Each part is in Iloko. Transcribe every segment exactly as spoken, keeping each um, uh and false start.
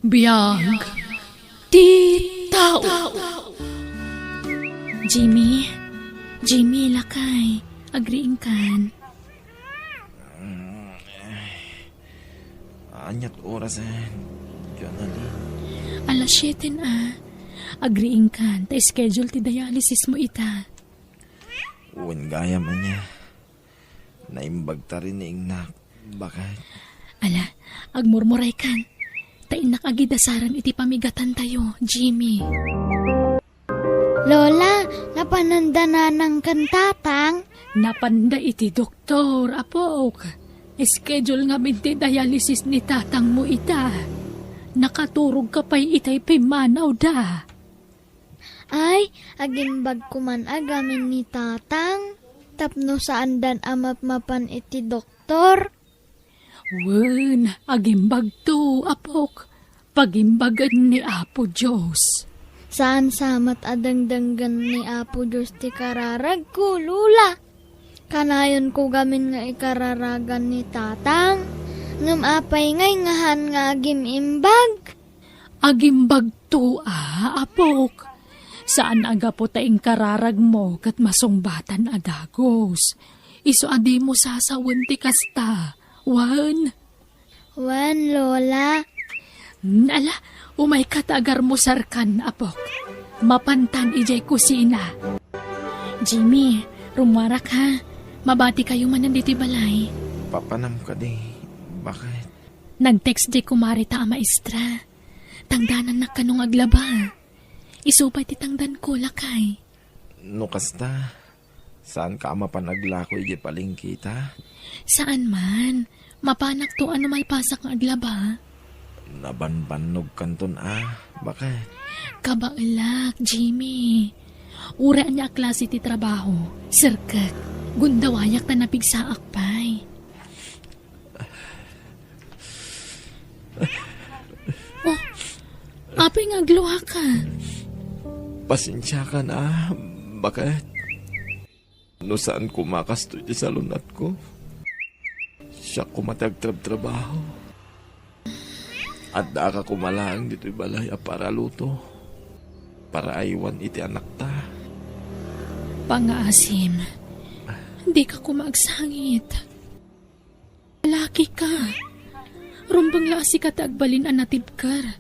Biag ti tao. Jimmy, Jimmy, lakay, agriingkan. Aniat orasen, Jonalyn? Alas siete na. Agriingkan, ta schedule ti dialysis mo ita. Wen gayam ania. Naimbag ta rin ni ingnak. Bakit? Ala, agmurmuraykan. Ta innak agidasaran iti pamigatantayo, Jimmy. Lola, napananda nanang ken tatang? Napanda iti doktor, apok. Schedule ngamin ti dialysis ni tatangmo ita. Nakaturog ka pay itay pimmanawda. Ay, agimbag koman a gamin ni tatang tapno saandan a mapmapan iti doktor. Wen, agimbagto, apok. Pagimbagen ni Apo Dios. Saan sa met a dengdenggen ni Apo Dios ti kararagko, Lola. Kanayonko gamin nga ikararagan ni tatang. Ngem apay ngay ngahan nga agim-imbag? Agimbagto a, apok. Saan a gapu ta inkararagmo ket masungbatan a dagus. Isu a dimo sasawen ti kasta. Wen? Wen, Lola. Hmm, ala, umayka ta agarmusarkan, apok. Mapantan idiay kusina. Jimmy, rummuarak ha. Mabati kayo manen ditoy balay. Papanam kadi. Bakit? Nag-text diay kumare ta a maestra. Tangdanannak kano nga aglaba. Isu pay ti tangdanko, lakay. No kasta, saanka a mapan aglako idiay palengke ta? Saan man. Mapanakto a no malpasak nga aglaba. Nabanbannogkanton a, bakit? Kabaelak, Jimmy. Uray ania a klase ti trabaho, serkek. Gundawayak ta napigsaak pay. Oh, apay nga agluaka? Pasensiakan a, bakit? No saan koma kastoy ti salun-atko, siak koma ti agtrabtrabaho. Addaaka koma laeng ditoy balay a para luto, para aywan iti anakta. Pangaasim, dika koma agsangit. Lalaki ka. Rumbeng la a sika ti agbalin a natibker.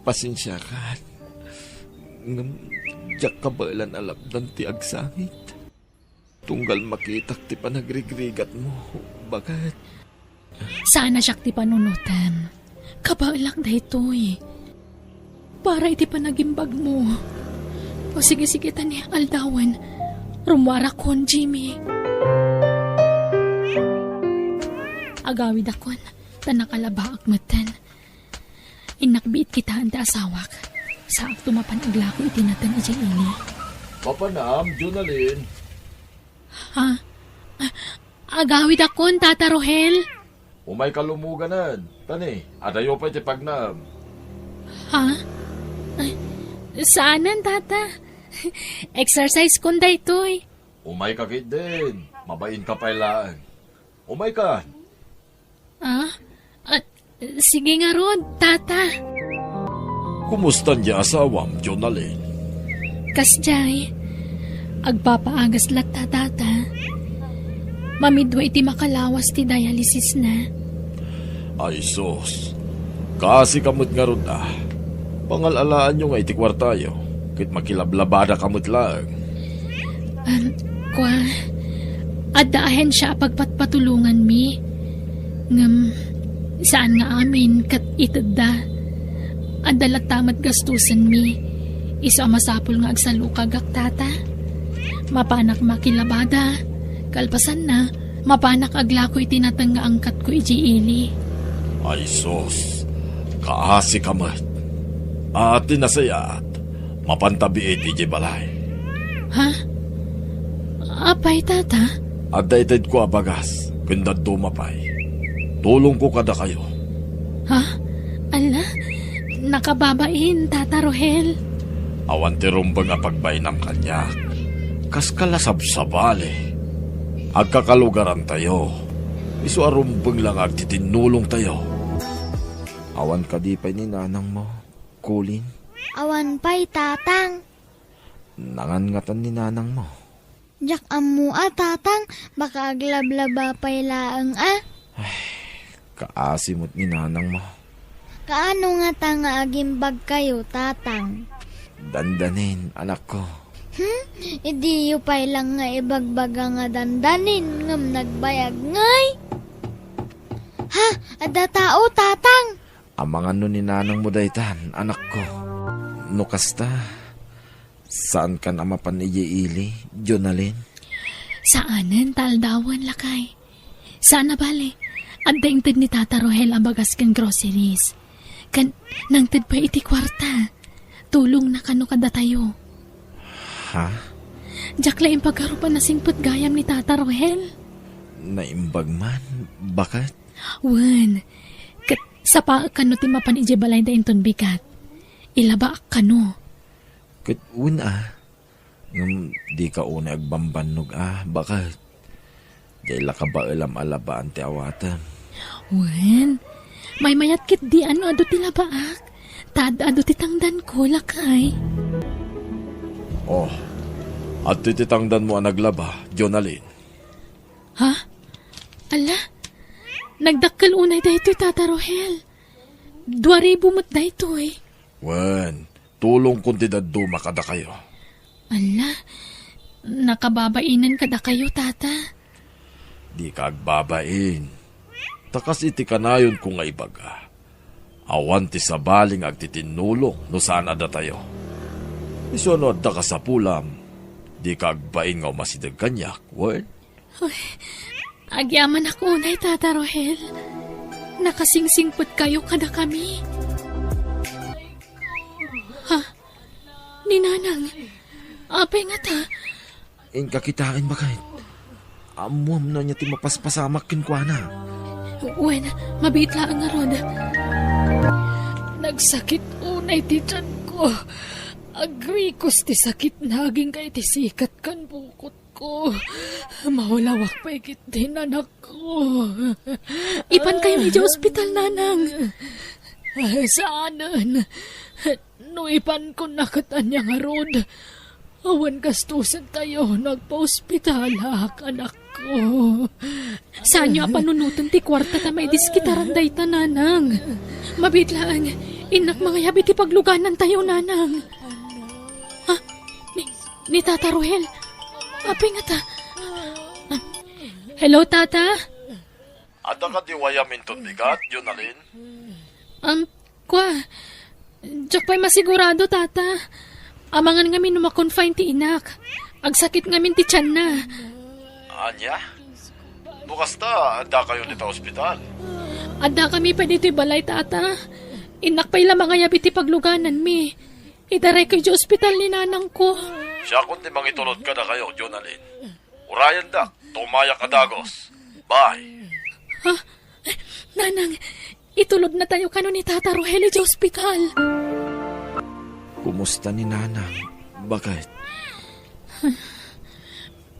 Pasensiakan. Ngem diak kabaelan a lapdan ti agsangit. Tunggal makitak ti panagrigrigatmo, baket. Saan a siak ti panunotem. Kabaelak daytoy. Para iti panagimbagmo. O sige, sige, ta ni aldawen. Rummuarakon, Jimmy. Agawidakon, ta nakalabaak metten. Innak biit kitaen ti asawak. Saakto mapan aglako iti nateng idiay ili. Mapanam, Jonalyn. Ha? A-, agawidakon, Tata Rohel. Umayka lumuganen. Tani, adayo pay ti pagnaem. Ha? Ay, saanen, Tata. Exercise kon daytoy. Umayka ketdin. Mabainka pay laeng. Umayka. Ah? Ah, sige ngarud, Tata. Kumusta diay asawam, Jonalyn? Kasdiay, agpapaagas latta, Tata. Mamidwa iti makalawas ti dialysisna. Ay sus, kaasika met ngarud a. Pangal-alaanyo nga iti kuartayo, ket makilablabadaka met laeng. Am, kua, adda ahensia a pagpatpatulonganmi. Ngem, saan nga amin ket itedda. Adda latta met gastusenmi. Isu a masapul nga agsalukagak, Tata. Mapanak makilabada. Kalpasanna, mapanak aglako iti nateng nga angkatko idiay ili. Ay sus, kaasika met. A, ti nasayaat, mapanta biit idiay balay. Ha? Apay, Tata? Adda itedko a bagas, ken dadduma pay. Tulongko kadakayo. Ha? Ala, nakababain, Tata Rohel. Awan ti rumbeng a pagbainam kaniak. Kaska la sabsabali. Agkakalugarantayo. Isu a rumbeng la nga agtitinnulongtayo. Awan kadi pay ni nanangmo, Colin? Awan pay, Tatang. Nangangatan ni nanangmo? Diak ammo a, Tatang, baka aglablaba pay laeng a. Ay, kaasi met ni nanangmo. Kaano ngata nga agimbagkayo, Tatang? Dandanin, anakko. Hmm? Idiyo pay lang nga ibagbaga nga dandanin, ngem nagbayag ngay? Ha? Adda tao, Tatang? Amangan no ni nanangmo daytan, anakko. No kasta, saankan a mapan idiay ili, Jonalyn? Saanen, ta aldawen, lakay. Saan a bale, adda inted ni Tata Rohel a bagas ken groceries. Ken, nangted pay iti kuarta. Tulongna kano kadatayo. Ha? Diak la impagarup a nasingpet gayam ni Tata Rohel. Naimbag man, baket? Wen, ket sapaek kano ti mapan idiay balayda inton bigat. Ilabaak kano. Ket wen a, ngem dika unay agbambannog a, baket. Diay la kabaelam a labaan ti awatem. Wen, maymayat ketdi a no adu ti labaak, ta ad-adu ti tangdanko, lakay. Oh, adtoy ti tangdanmo a naglaba, Jonalyn. Ha? Ala, nagdakkel unay daytoy, Tata Rohel. Dua ribu met daytoy. Wen, tulongkon ti dadduma kadakayo. Ala, nakababainen kadakayo, Tata. Dika agbabain. Ta kas iti kanayonko nga ibaga, awan ti sabali nga agtitinnulong no saan a datayo. Isu no adda kasapulam, dika agbain nga umasideg kaniak, wen? Ay, agyamanak unay, Tata Rohel. Nakasingsingpetkayo kadakami. Ha? Ni Nanang, apay ngata? Inka kitaen, baket. Ammoam no ania ti mapaspasamak kenkuana. Wen, mabiit laeng ngarud. Nagsakit unay ti tianko. Agrikos ti sakitna agingga iti sikat ken bukot ko. Maulawak pay ketdi, anakko. Ipankayo idiay ospital, Nanang. Saanen. No ipankon ket ania ngarud? Awan gastusentayo no agpaospitalak, anakko. Saanyo a panunoten ti kuarta ta maidiskitaran dayta, Nanang. Mabiit laeng, innak mangayab iti pagluganantayo, Nanang. Ha? Ni, ni Tata Rohel? Apay ngata? Ah, hello, Tata? Adda kadi wayam inton bigat, Jonalyn? Um, kua, diak pay masigurado, Tata. Amangan ngamin no ma-confine ti inak. Agsakit ngamin ti tianna. Ania? No kasta, addakayo dita ospital? Addakami pay ditoy balay, Tata. Innak pay la mangayab iti paglugananmi. Idarayko idiay ospital ni nanangko. Siakon ti mangitulod kadakayo, Jonalyn. Urayendak, tumayak a dagus. Bye. Ha? Nanang, itulodnatayo kano ni Tata Rohel idiay ospital. Kumusta ni Nanang, baket?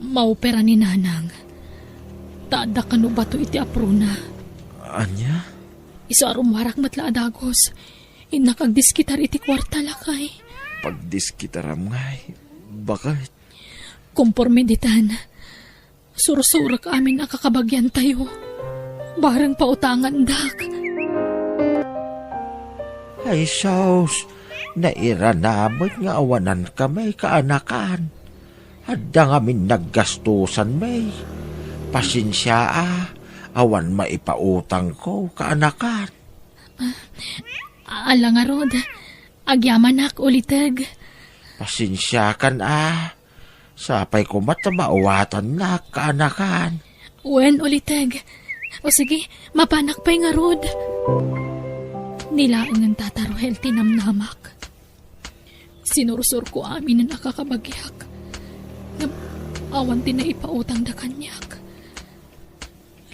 Maopera ni Nanang. Ta adda kano bato iti aprona. Ania? Isu a rummuarak met la a dagus. Innak agdiskitar iti kuarta, lakay. Pagdiskitaram ngay, baket? Komporme ditan, sursurek amin a kakabagiantayo. Bareng pautangandak. Ay, sus, nairanamek nga awanankami, kaanakan. Adda ngamin naggastusanmi. Pasensia a, awan maipautangko, kaanakan. Ah, ala ngarud, agyamanak, uliteg. Pasensiakan a. Sapay koma ta maawatannak, kaanakan. Wen, uliteg. O sige, mapanak pay ngarud. Ni laengen, Tata Rohel, ti namnamak. Sinursurko aminen a kakabagiak. Ngem awan ti naipautangda kaniak.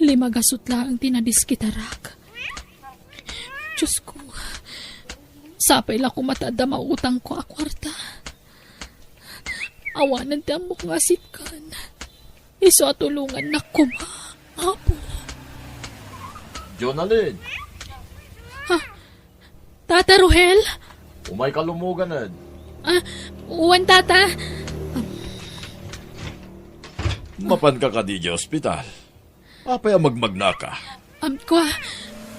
Lima gasut laeng ti nadiskitarak. Diosko, sapay la koma ta adda mautangko a kuarta. Awanen ti ammok nga asitkan. Isu a tulongannak koma, Apo. Jonalyn! Ha? Tata Rohel? Umayka lumogan, Ed. Ah, wen, Tata. Mapanka kadi idiay ospital? Apay a magmagnaka? Am, kua,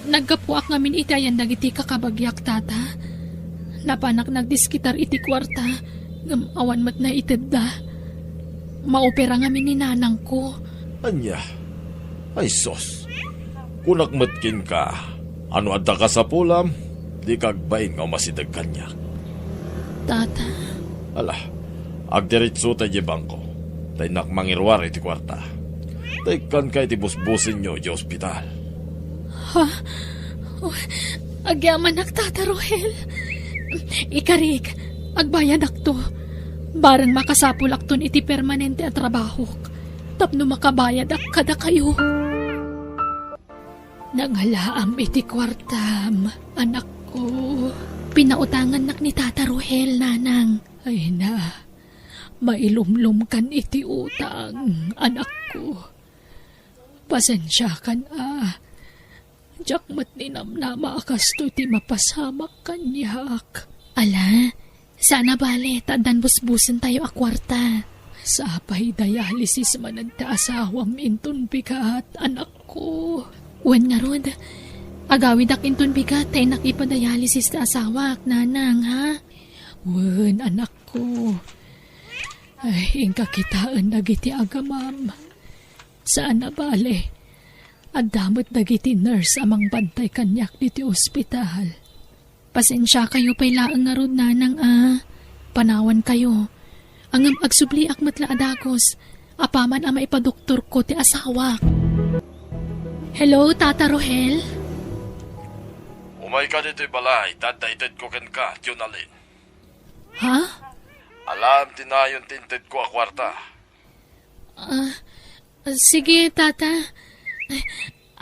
naggapuak ngamin iti ayan dagiti kakabagiak, Tata. Napanak nagdiskitar iti kuarta, ngem awan met naitedda. Maopera ngamin ni nanangko. Ania? Ay sus! Kunak met kenka, a no adda kasapulam, dika agbain nga umasideg kaniak. Tata? Ala, agdiretsota idiay bangko, ta innak mangiruar iti kuarta. Ta ikkanka iti busbusenyo idiay ospital. Ha? Oh, agyamanak, Tata Rohel. Ikarik, agbayadakto. Bareng makasapulakton iti permanente a trabahok tapno makabayadak kadakayo. Nangalaam iti kuartam, anakko. Pinautangannak ni Tata Rohel, nanang. Ay na, mailumlomkan iti utang, anakko. Pasensiakan a. Diak met ninamnama a kastoy ti mapasamak kaniak. Ala, saan a bale, ta addan busbusentayo a kuarta. Sapay dialysis manen ti asawam inton bigat, anakko. Wen ngarud, agawidak inton bigat ta innak ipadialysis ti asawak, nanang, ha? Wen, anakko. Ay, inka kitaen dagiti agamam. Saan a bale, adda met dagiti nurse a mangbantay kaniak ditoy ospital. Pasensiakayo pay laeng ngarud, nanang, a. Panawankayo. Ngem agsubliak met la a dagus, apaman a maipadoktorko ti asawak. Hello, Tata Rohel? Umayka ditoy balay, ta adda itedko kenka, Jonalyn. Ha? Alaem ti nayon ti intedko a kuarta. Ah, sige, Tata.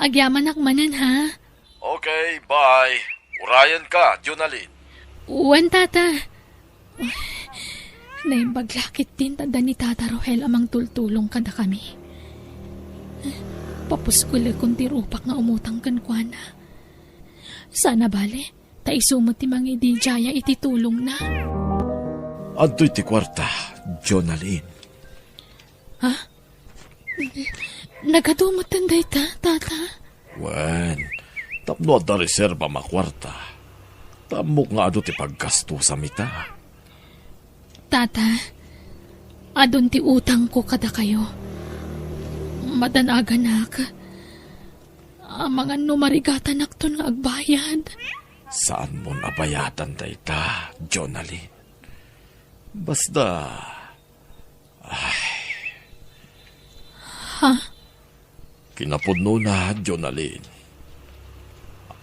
Agyamanak manen, ha? Okay, bye. Urayenka, Jonalyn. Wen, Tata. Naimbag la ketdin ta adda ni Tata Rohel a mangtultulong kadakami. Papuskolekon ti rupak nga umutang kenkuana. Saan a bale, ta isu met ti mangididiaya iti tulongna. Adtoy ti kuarta, Jonalyn. Ha? Nagadu metten dayta, Tata? Wen, tapno adda reserba a kuarta, ta ammok nga adu ti paggastosam ita. Tata, adun ti utangko kadakayo. Madanaganak. Amangan no marigatanakton nga agbayad. Saanmon a bayadan dayta, Jonalyn. Basta, ay. Ha? Kinapudnona, Jonalyn,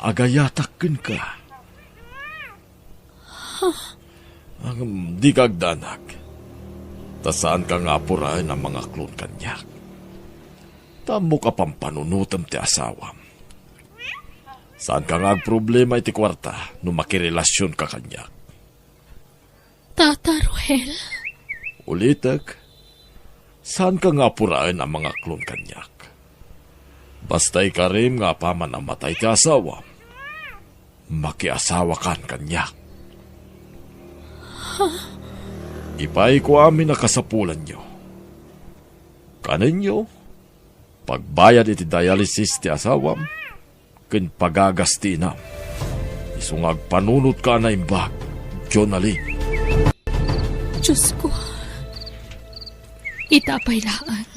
agayatak kenka. Ngem dika agdanag, ta saanka nga apuraen a mangaklon kaniak. Ta ammok a pampanunotem ti asawam. Saanka nga agproblema iti kuarta no makirelasionka kaniak. Tata Rohel? Ulitek, saanka nga apuraen a mangaklon kaniak. Basta ikarim nga apaman a matay ti asawam, makiasawakan kaniak. Ipaayko amin a kasapulanyo. Kanenyo, pagbayad iti dialysis ti asawam, ken pagagas ti inam. Isu nga agpanunotka a naimbag, Jonalyn. Diosko, ita pay laeng.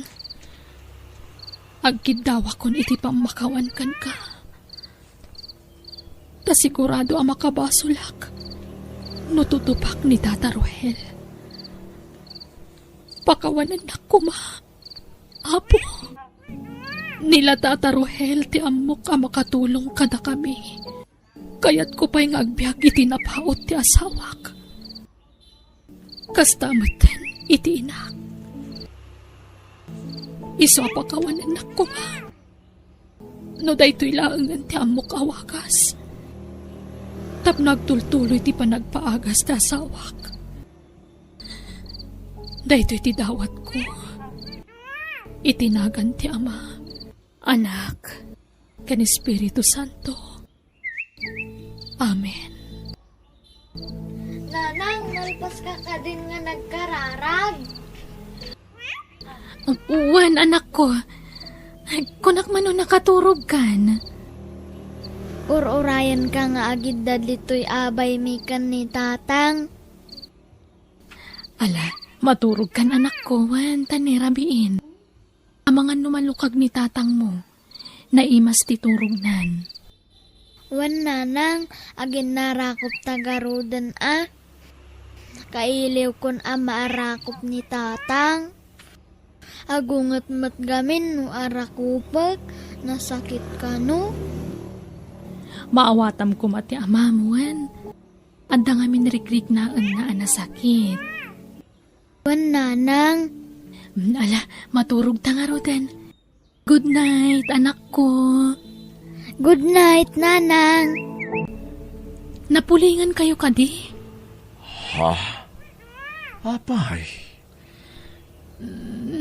Agkiddawakon iti pammakawan kenka. Ta sigurado a makabasolak no tutupak ni Tata Rohel. Pakawanennak koma, Apo. Ni la Tata Rohel ti ammok a makatulong kadakami. Kayatko pay nga agbiag iti napaut ti asawak. Kasta metten iti inak. Isu a pakawanennak koma no daytoy laengen ti ammok a wagas tapno agtultuloy ti panagpaagas ti asawak. Daytoy ti dawatko iti nagan ti Ama, Anak, ken Espiritu Santo. Amen. Paska kadin nga nagkararag. Wen, anakko. Kunak man no nakaturogkan. Ur-urayenka nga agidda ditoy a baymi ken ni Tatang. Ala, maturogkan, anakko, wen, ta ni rabiin. Amangan no malukag ni tatangmo. Naimas ti turognan. Wen, nanang, aginnarakopta garuden a. Kailiwkon a maarakop ni tatang. Agunget met gamin no arakopek, nasakit kano. Maawatam koma ti amam, wen. Adda ngamin rikriknaenna a nasakit. Wen, nanang. Mm, ala, maturogta ngaruden. Good night, anakko. Good night, nanang. Napulingan kayo kadi? Ha? Apay?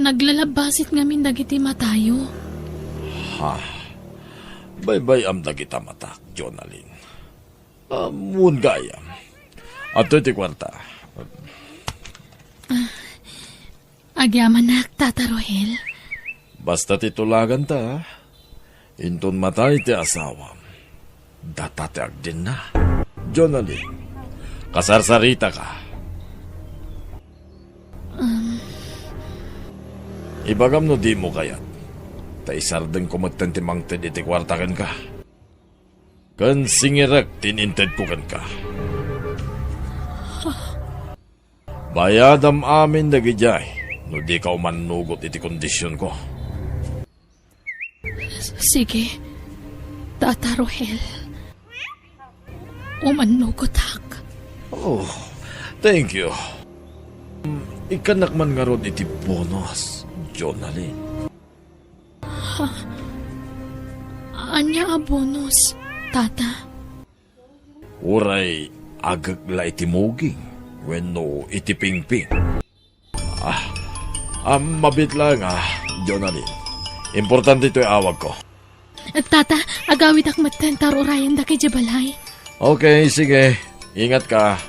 Naglalabbasit ngamin dagiti matayo. Ha? Baybay-am dagita matak, Jonalyn. Ammon gayam. Adtoy ti kuarta. Agyamanak, Tata Rohel. Basta ti tulaganta, inton matay ti asawam, data ti agdenna. Jonalyn, kasarsaritaka. Um. Ibagam no dimo kayat, ta isardengko metten ti mangted iti kuarta kenka. Ken singirek ti inintedko kenka. Bayadam amin dagidiay no dika umannugot iti kondisionko. Sige, Tata Rohel. Umannugotak. Oh, thank you. Mm, ikkannak man ngarud iti bonus, Jonalyn. Ha? Ania a bonus, Tata? Uray agek la iti muging wenno iti pingping. Ah, ah, mabiit laeng a, Jonalyn. Importante itoy awagko. Tata, agawidak metten ta ur-urayen dagiti balay. Okay, sige. Ingat ka.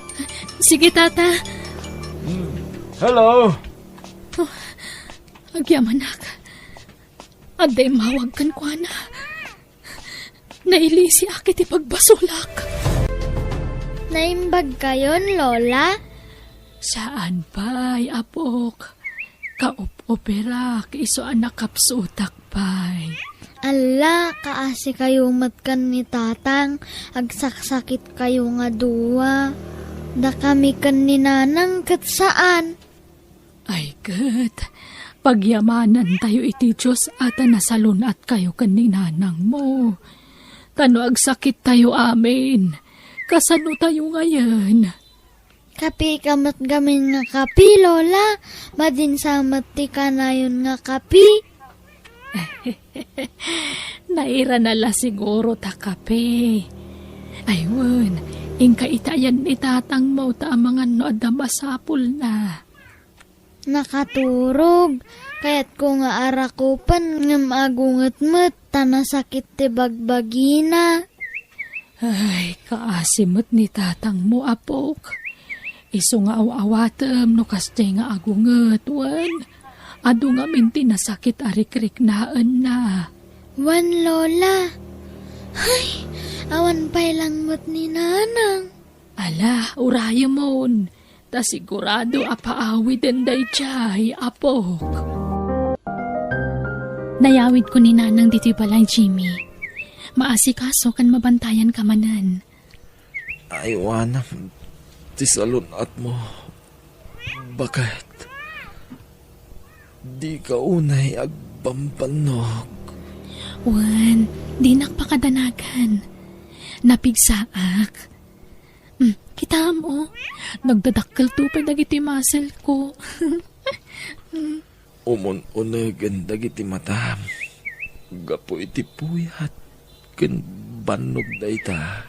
Sige, Tata. Hello. Oh, agyamanak. Adda immawag kenkuana. Nailisiak iti pagbasolak. Naimbagkayon, Lola? Saan pay, apok. Kaup-uperak isu a nakapsutak pay. Alla, kaasikayo met ken ni Tatang, agsaksakitkayo nga dua. Dakami ken ni Nanang ket saan. Ay ket, pagyamanantayo iti Dios a ta nasalun-atkayo ken ni nanangmo. Ta no agsakittayo amin, kasanotayo ngayen? Kapi ka met gamin nga kapi, Lola. Madinsa met ti kanayon nga kapi. Nairana la siguro ta kape. Ay wen, inka itayan ni tatangmo ta amangan no adda masapulna. Nakaturog. Kayatko nga arakupen ngem agunget met ta nasakit ti bagbagina. Ay, kaasi met ni tatangmo, apok. Isu nga aw-awatem no kasdiay nga agunget, wen adu ngamin ti nasakit a rikriknaenna. Wen, Lola. Ay, awan pay langmet ni Nanang. Ala, urayemon. Ta sigurado a paawiden daydiay, apok. Nayawidko ni Nanang ditoy balay, Jimmy. Maasikaso ken mabantayanka manen. Aywanam ti salun-atmo. Baket, dika unay agbambannog. Wen, dinak pakadanagan. Napigsaak. Hmm, kitaem, oh. Nagdadakkelto pay dagiti muscle ko. Umun-unegen dagiti matam gapu iti puyat ken bannog dayta.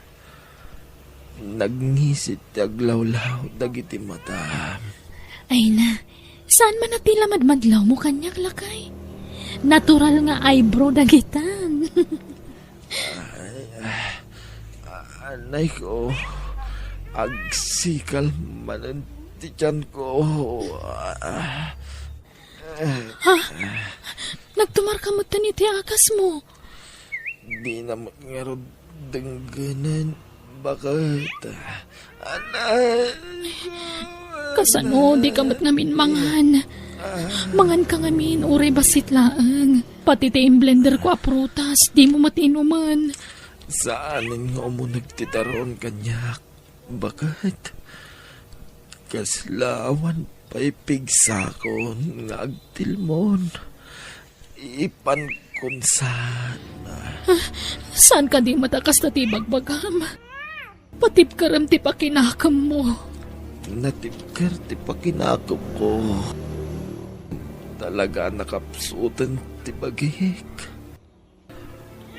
Nagngisit ti aglawlaw dagiti matam. Ay na, saan man a ti la madmadlawmo kaniak, lakay? Natural nga eyebrow dagitan. Ay, ah, anay ko, agsikal manen ti tianko. Ah. Ha? Nagtumarka metten iti agasmo? Dina met ngarud denggenen, baket. Anak. Kasano, dika met ngamin mangan? Manganka ngamin, uray bassit laeng. Pati ti imblenderko a prutas, dimo met inumen. Saanen nga umuneg ti daron kaniak, baket. Kasla awan pay pigsakon nga agtilmon. Ipankon saan. Ah, saan kadi met a kasta ti ibagbagam? Patibkerem ti pakinakemmo. Natibker ti pakinakemko. Talaga a nakapsuten ti bagik.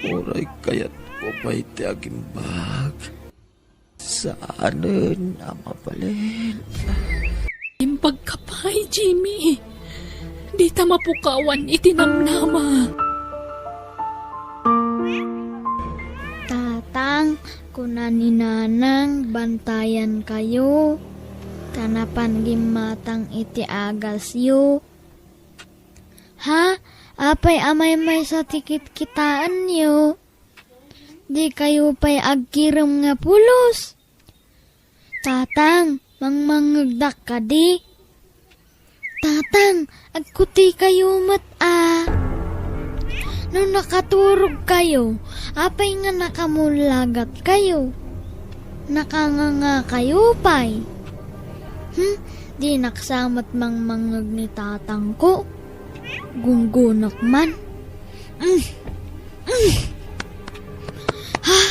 Uray kayatko pay ti agimbag. Saanen a mabalin. Imbagka pay, Jimmy. Dita mapukawan iti namnama. Tatang, kuna ni Nanang, bantayankayo, ta napan gimmatang iti agasyo. Ha? Apay a maymaysa ti kitkitaenyo? Dikayo pay agkirem nga pulos? Tatang, mangmangngegdak kadi? Tatang, agkutikayo met a. No nakaturogkayo, apay nga nakamullagatkayo? Nakangangakayo pay? Hmm, dinak sa met mangmangngeg ni tatangko. Gunggonak man. Mm. Mm. Ha?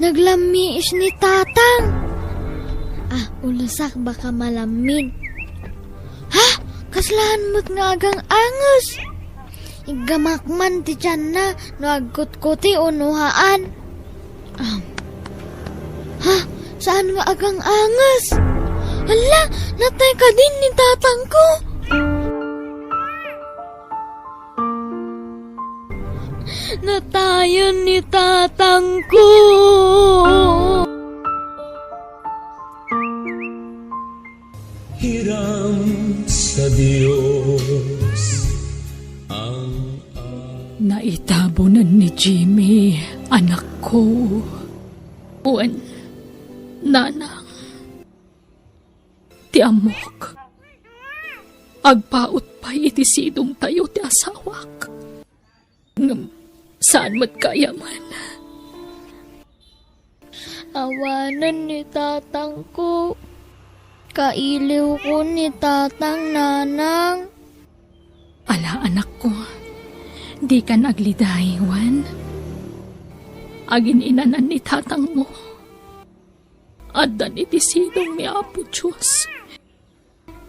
Naglammiis ni tatang. Ah, ulasak baka malammin. Ha? Kaslaan met nga agang-anges. Iggamak man ti tianna no agkutkuti o no haan. Ah. Ha? Saan nga agang-anges? Hala, natay kadin ni tatangko? Natayen ni tatangko. Hiram sa Dios ang Naitabonen ni Jimmy, anakko. Wen, nanang, ti ammok, agpaut pay iti sidongtayo ti asawak. Ngem saan met gayam. Awanen ni tatangko. Kailiwko ni tatang, nanang. Ala, anakko, dikan agliday, wen. Agin-inanan ni tatangmo. Addan iti sidong ni Apo Dios.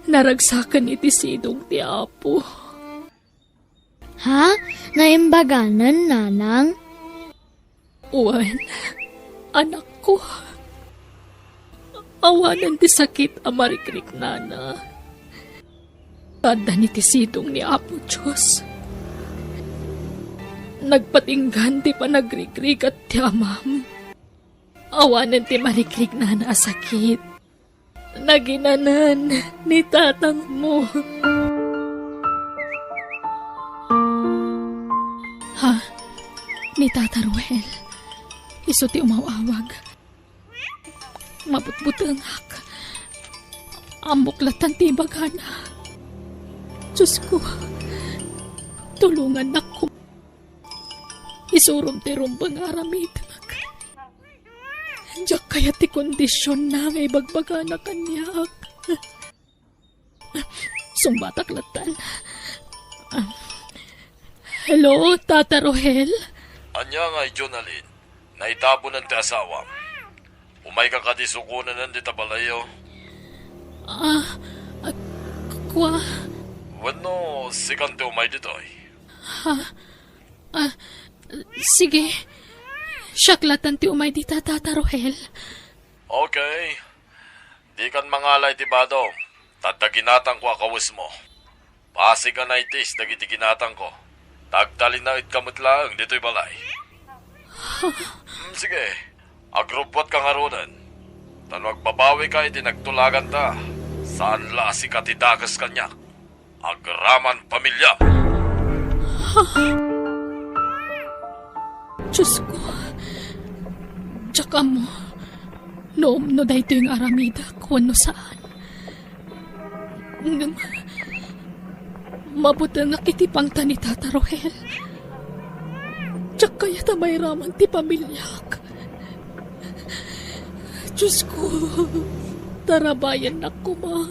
Naragsaken iti sidong ti Apo. Ha? Naimbaganen, nanang? Wen, anakko. Awanen ti sakit a marikriknana. Addan iti sidong ni Apo Dios. Nagpatinggan ti panagrigrigat ti amam. Awanen ti marikriknana a sakit. Naginanan ni tatangmo. Ha? Ni Tata Ruel. Isu ti umaw-awag. Mabutbutengak. Ammok latta ti ibagana. Diosko, tulongannakon. Isurom ti rumbeng nga aramidek. Diak kayat ti kondisionna nga ibagbagana kaniak. Sungbatak lattan. Hello, Tata Rohel? Ania ngay, Jonalyn? Naitabonen ti asawam. Umayka kadi sukonen dita balayyo? Ah, ah, kua? Wenno, sikan ti umay ditoy? Ha? Ah, sige. Siak latta ti umay dita, Tata Rohel. Okay. Dikan mangala iti badom, ta adda ginatangko a kawesmo. Pasig a naitis dagiti ginatangko. Ta agtalinaedka met laeng ditoy balay. Hmm, sige, agrubbuatka ngaruden. Ta no agbabawika iti nagtulaganta, Saan la a sika ti dakes kaniak, agraman pamiliam. Diyos ko, diak ammo no, no daytoy nga aramidak wenno saan. Ngem, mabutengak iti pangta ni Tata Rohel. Diak kayat a mairaman ti pamiliak. Diyos ko, tarabayennak koma.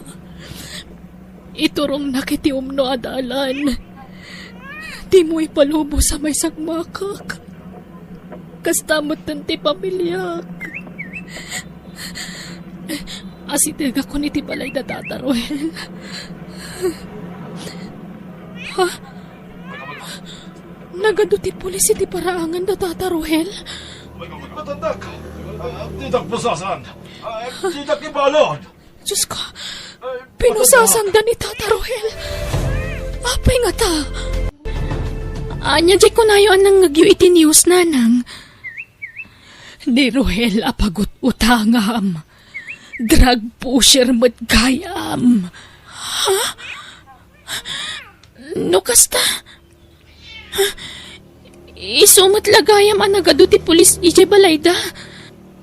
Iturongnak iti umno a dalan. Dimo ipalubos a maisagmakak. Kasta metten ti pamiliak. Asitegakon iti balay da Tata Rohel. Ha? Nagadu ti pulis iti paraangan da Tata Rohel? Matandak! Didak pusasan! Didak ibalon! Diyos ko, pinusasanda ni Tata Rohel. Apay ngata? Ania diay kunayo a nangngegyo iti news, nanang? Ni Rohel a pagut-utangam. Drug pusher met gayam. Ha? No kasta? Isu met la gayam a nagadu ti pulis idiay balayda.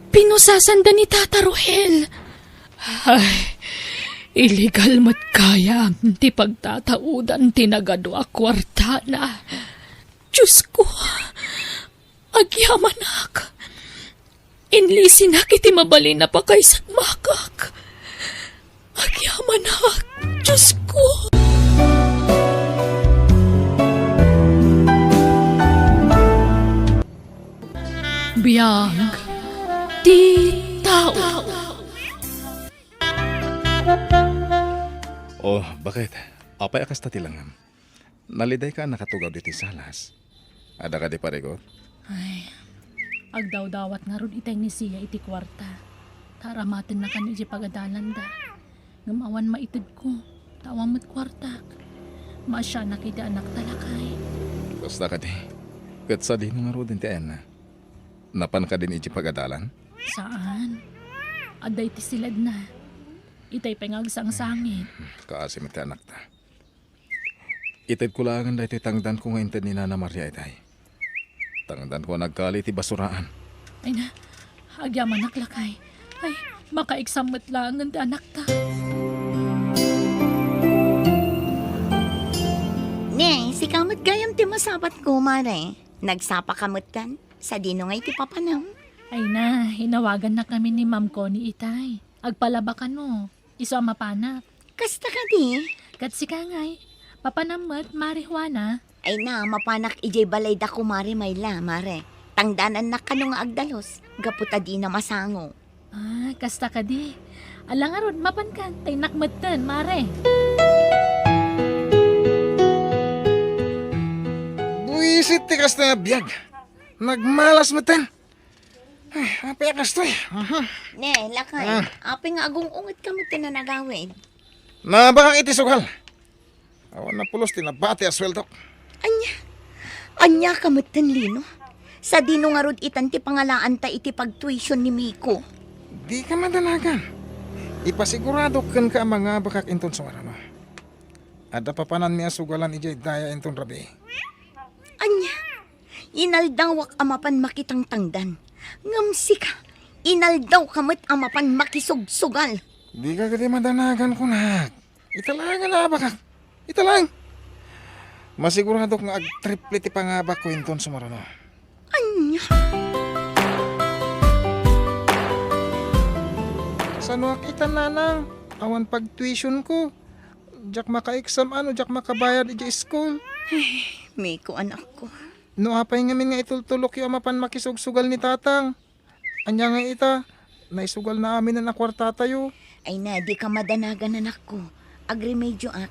Pinusasanda ni Tata Rohel. Ay, illegal met gayam ti pagtataudan ti nagadu a kuartana. Diyos ko, agyamanak. Inlisinak iti mabalin a pakaisagmakak. Agyamanak, Diyos ko! Biag ti tao. Oh, bakit? Apay a kasta ti langam? Nalidayka a nakatugaw ditoy salas? Adda kadi parigot? Ay, agdawdawat ngarud itay ni Sia iti kuarta. Ta aramatennakan idiay pagadalanda. Ngem awan maitedko, ta awan met kuartak. Maasianak iti anakta, lakay. Kasta kadi. Ket sadino ngaruden ti ayanna? Napan kadin idiay pagadalan? Saan. Adda iti siledna. Itay pay nga agsangsangit. Kaasi met ti anakta. Itedko laengen daytoy tangdanko nga inted ni Nana Maria itay. Tangdanko a nagkali iti basuraan. Ay na, agyamanak, lakay. Ay, makaiksam met laengen ti anakta. Ne, sika met gayam ti masabatko, Mare. Nagsapaka metten? Sadino ngay ti papanam? Ay na, inawagannakami ni Ma'am Connie itay. Agpalabakano. Isu a mapanak. Kasta kadi? Ket sika ngay, papanam met, Mare Juana? Ay na, mapanak idiay balayda, Kumare Mayla, Mare. Tangdanannak kano nga agdalus, gapu ta dina masango. Ah, kasta kadi? Ala ngarud, mapankan, ta innak metten, Mare. Buisit ti kasta nga biag. Nagmalas metten. Ay, apay a kastoy? Aha. Ne, lakay. Ah. Apay nga agung-ungetka metten a nagawid? Nabakak iti sugal. Awan napulos ti nabati a sueldok. Ania? Ania ka metten, Lino? Sadino ngarud itan ti pangalaanta iti pagtuition ni Miko? Dika madanagan. Ipasiguradok kenka a mangabakak inton sumarano. Adda papananmi a sugalan idiay daya inton rabii. Ania? Inaldawak a mapan makitangtangdan. Ngem sika, inaldawka met a mapan makisugsugal. Dika kadi madanagan, kunak. Ita laeng a naabakak. Ita laeng. Masiguradok nga agtriple ti pangabakko inton sumarano. Ania? Sanoak ita, nanang? Awan pagtuitionko. Diak makaeksam no diak makabayad idiay iskul. Ay, Miko, anakko. No apay ngamin nga itultulokyo a mapan makisugsugal ni tatang? Ania nga ita, naisugalna aminen a kuartatayo. Ay na, dika madanagan, anakko. Agremedioak.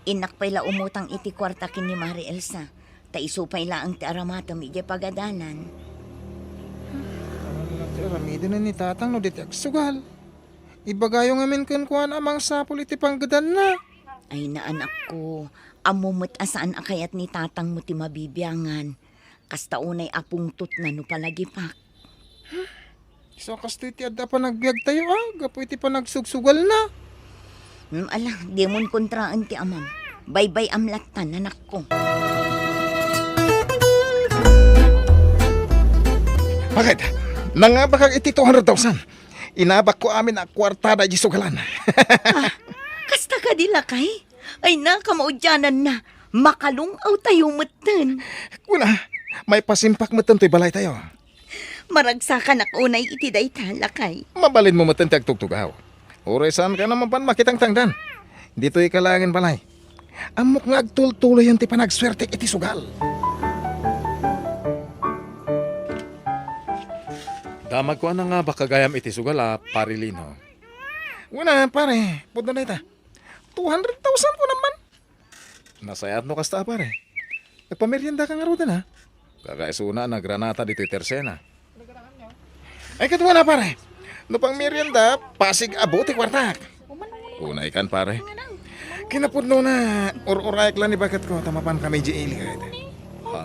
Innak pay la umutang iti kuarta ken ni Mare Elsa. Ta isu pay laeng ti aramatem idiay pagadalan. Awan la ti aramiden ni tatang no di ti agsugal. Ibagayo ngamin kenkuana a mangsapul iti panggedanna. Ay na, anakko, ammo met a saan a kayat ni tatangmo ti mabibiangan. Kasta unay a pungtotna no palagipak. Isu a kastoy ti adda a panagbiagtayo, a, gapu iti panagsugsugalna. Hmm, ala, dimon kontraen ti amam. Baybay-am lattan, anakko. Bakit? Nangabakak iti two hundred thousand. Inabakko amin a kuartada iti sugalan. Ah, kasta kadi, lakay? Ay, nakamaudiananna. Makalung-aw tayo metten. Kuna, maipasimpak metten toy balay tayo. Maragsakanak unay iti dayta, lakay. Mabalinmo metten ti agtugtugaw. Uray saan ka na mapan makitangtangdan. Ditoy ka laengen balay. Ammok nga agtultuloyan ti panagsuertek iti sugal. Damagko a nangabak gayam iti sugal a, Pare Lino. Kuna, pare, pudno dayta. Two hundred thousand ko naman. Nasayaat no kasta, pare. Agpamerienda ka ngaruden, ha? Kakaisuna a nagranata ditoy tersena. Ay, kaduana, pare. No pangmerienda, pasig abo ti kuartak. Unay kan, pare. Kinapudno na, ur-urayak la ni baketko, ta mapan kami di ili, kayat. Ha?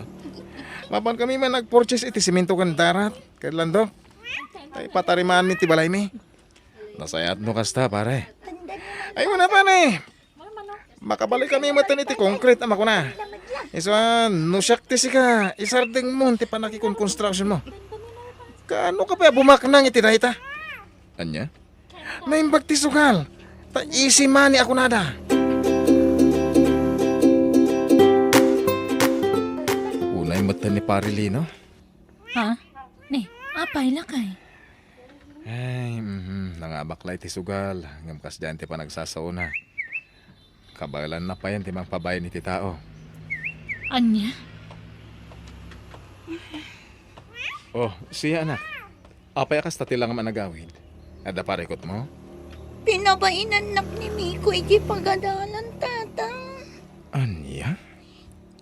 Mapan kami man nag-purchase iti simento ken darat, ken landok. Tay patarimaan mi ti balaymi. Nasayaat no kasta, pare. Ay, una, pare. Makabalik kami metten iti concrete a makuna. Isu a, no siak ti sika, isardengmo ti panakikonkonstruksionmo. Kaano ka pay a bumaknang iti dayta? Ania? Naimbag ti sugal. Ta easy money a kunada. Unay metten ni Pare Lino. Ha? Ni, apay, lakay? Ay, mhm, nangabak la iti sugal, ngem kasdiay ti panagsasaona. Kabaelanna payen ti mangpabain iti tao. Ania? Oh, siya, anak. Apay a kasta ti langam a nagawid? Adda parikutmo? Pinabainannak ni Miko iti pagadalan, Tatang. Ania?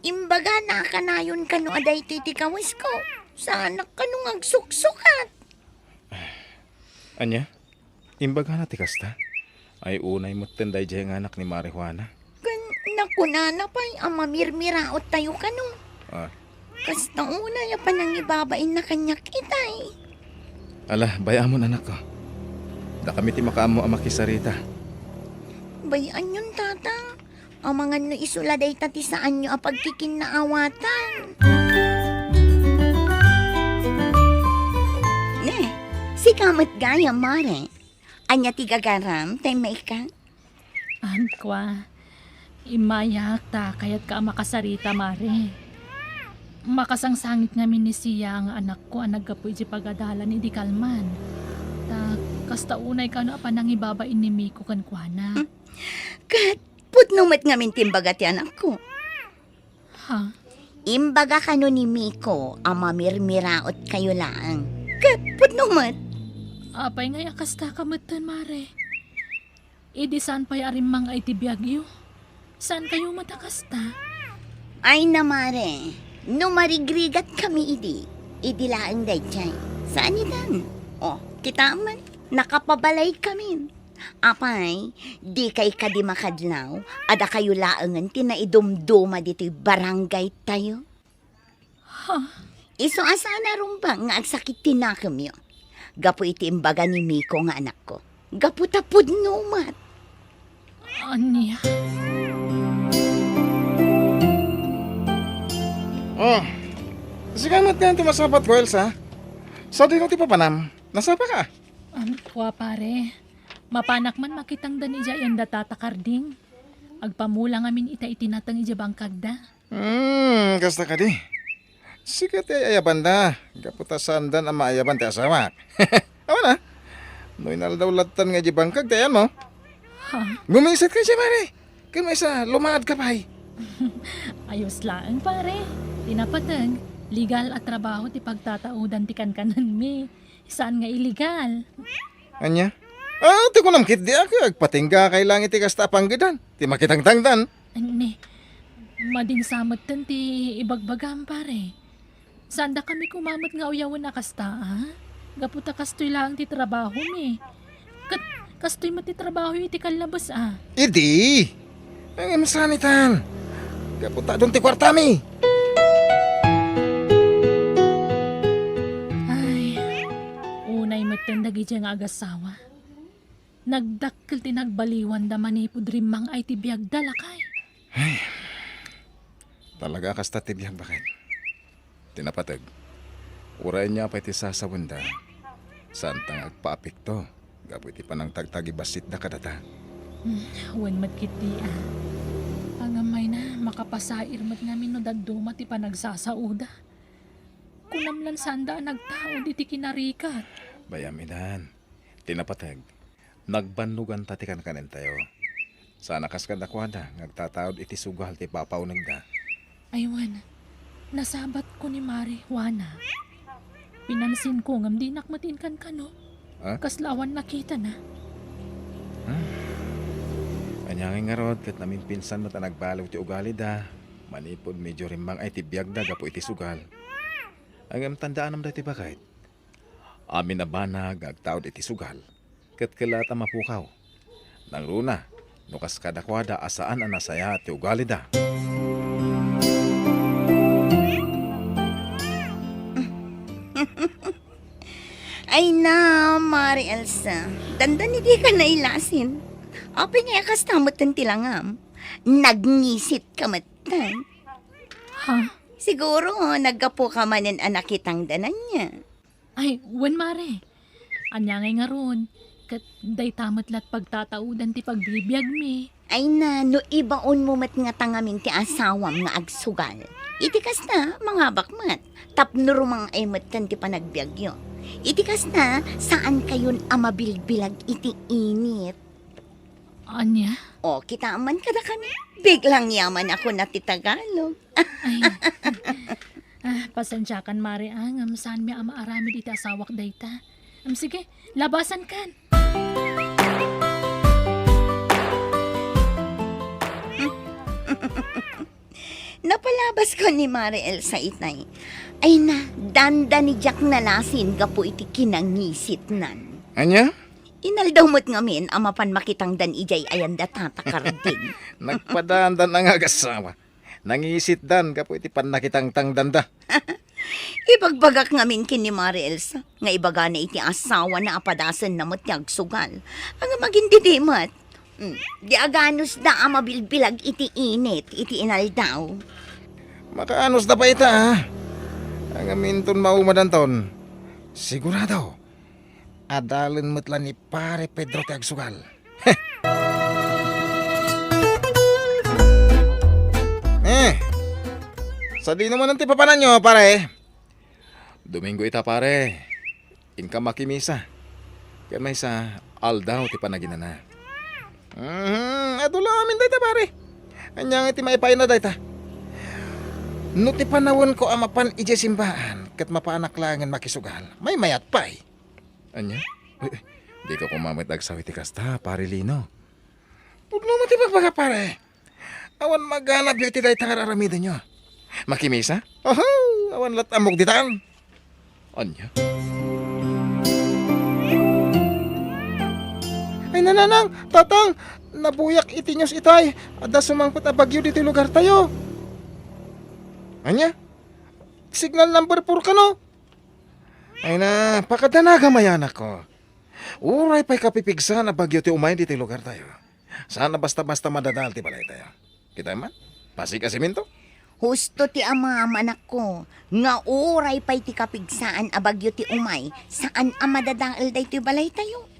Imbagana a kanayon kano a daytoy ti kawesko. Saanak kano nga agsuksukat. Ania? Imbagana ti kasta? Ay, unay metten daydiay nga anak ni Mare Juana. Ken nakunana pay a mamirmiraot tayo kano. Ah. Kasta unay a panangibabainna kaniak itay. Ala, bay-amon, anakko. Dakami ti makaammo a makisarita. Bay-anyon, Tatang. Amangan no isu la dayta ti saanyo a pagkikinnaawatan. Ne, sika met gayam, Mare. Ania ti gagaram, tay maikkan? Anak, kua, immayak ta kayatka a makasarita, Mare. Makasangsangit ngamin ni Sia nga anakko a naggapu iti pagadalan idi kalman. Ta kasta unay kano a panangibabain ni Miko kenkuana. Hmm. Ket pudno met ngamin ti imbaga ti anakko. Ha? Imbaga kano ni Miko a mamirmiraot kayo laeng. Ket pudno met. Apay ngay a kasta ka metten, Mare? Idi saan pay a rimmang-ay ti biagyo, saan kayo met a kasta? Ay na, Mare, no marigrigat kami idi, idi laeng daydiay. Saan itan? Oh, kita man, nakapabalay kami. Apay, dikay kadi makadlaw, adda kayo laengen ti naidumduma ditoy barangay tayo? Ha? Isu a saan a rumbeng nga agsakit ti nakemyo. Gapu iti imbaga ni Miko nga anakko. Gapu ta pudno met. Ania? Oh, sika met nga ti masapatko, Elsa. Sadino ti papanam? Nasapaka? Am, kua, pare. Mapanak man makitangdan idiay anda Tata Carding. Agpamula ngamin ita iti nateng idiay bangkagda. Hmm, kasta kadi. Sika ti ay-ayabanda, gapu ta saandan a maayaban ti asawak. Awan a, no inaldaw lattan nga idiay bangkag ti ayanmo. Ha? Gumiset ka idiay, pare. Ken maysa, lumaad ka pay. Ayos laeng, pare. Ti napateg, legal a trabaho ti pagtataudan ti kankanenmi. Saan nga illegal? Ania? Ah, ti kunam ketdi a, agpatingga kay langit ti kasta a panggedan. Ti makitangtangdan. Ni, madin sa metten ti ibagbagam, pare. Saan dakami koma met nga uyawen a kasta, a? Gapu ta kastoy laeng ti trabahomi. Ket kastoy met ti trabaho iti kallabes, a? Idi! Ngem saan itan? Gapu ta adun ti kuartami. Ay, unay metten dagidiay nga agasawa. Nagdakkel ti nagbaliwanda manipud rimmang-ay ti biagda, lakay. Ay, talaga a kasta ti biag, baket. Ti napateg, uray ania pay ti sasawenda, saanta nga agpaapekto gapu iti panangtagtagibassitda kadata. Hmm, wen met ketdi a. Ngem mayna, makapasair met ngamin no dadduma ti panagsasaoda. Kunam lan saanda a nagtaud iti kinarikat. Bay-am idan. Ti napateg, nagbannoganta ti kankanentayo. Saan a kas kadakuada nga agtataud iti sugal ti papaunegda. Ay wen, nasabatko ni Mare Juana. Pinansinko ngem dinak met inkankano. Ha? Kasla awan nakitana. Ha? Ania ngay ngarud ket namimpinsan met a nagbaliw ti ugalida manipud medio rimmang-ay ti biagda gapu iti sugal. Ngem tandaanam daytoy, baket. Amin a banag nga agtaud iti sugal, ket kellat a mapukaw. Nangruna, no kas kadakuada a saan a nasayaat ti ugalida. Ay na, Mare Elsa, dandani dika nailasin. Apay nga kasta metten ti langam? Nagngisit ka metten. Ha? Siguro, naggapu ka manen a nakitang dananya. Ay, wen, Mare. Ania ngay ngarud? Ket dayta met lat pagtataudan ti pagbibiagmi. Ay na, no ibaonmo met ngata ngamin ti asawam nga agsugal. Iti kasta, mangabak met. Tapno rumang-ay metten ti panagbiagyo. Iti kasta, saankayon a mabilbilag iti init. Ania? O, kitaem man kadakami. Biglang yaman ako na ti Tagalog. Ay. Ah, pasensiakan, Mare, a, ngem saanmi a maaramid iti asawak dayta. Em, sige, labasankan. Napalabasko ni Mare Elsa itay. Ay na, dandani diak nalasin gapu iti kinangisitnan. Ania? Inaldaw met ngamin a mapan makitangdan idiay ayanda, Tata Karding. Nagpadaandan a nga agasawa. Nangisitdan gapu iti pannakitangtangdanda. Ibagbagak ngamin ken ni Mare Elsa nga ibagana iti asawana a padasenna met ti agsugal. Ngem agindidi met. Mm, di aganusda a mabilbilag iti init iti inaldaw. Makaanusda pay ita, a. Ngem inton maumadanton, sigurado, adalen met la ni Pare Pedro ti agsugal. Eh, sadino manen ti papananyo, pare? Domingo ita, pare. Inka makimisa. Ken maysa, aldaw ti panaginana. Mhm, adu la amin dayta, pare. Ania nga ti maipaayna dayta? No ti panawenko a mapan idiay simbaan, ket mapaanak laengen makisugal, maymayat pay. Ania? Eh, eh, dika koma met agsaw iti kasta, Pare Lino. Pudno met ti bagbaga, pare. Awan maganabyo iti dayta nga ar-aramidenyo. Makimisa? Oho, awan lat ammok ditan. Ania? Ay, nanang, tatang, nabuyak iti news itay. Adda sumangpet a bagyo ditoy lugartayo. Ania? Signal number four kano? Ay na, pakadanaga, mayanakko. Uray pay kapipigsaan a bagyo ti umay ditoy lugartayo. Saan a basta-basta madadael ti balaytayo. Kitaem man, pasig a semento. Husto ti amam, anakko, nga uray pay ti kapigsaan a bagyo ti umay, saan a madadael daytoy balaytayo.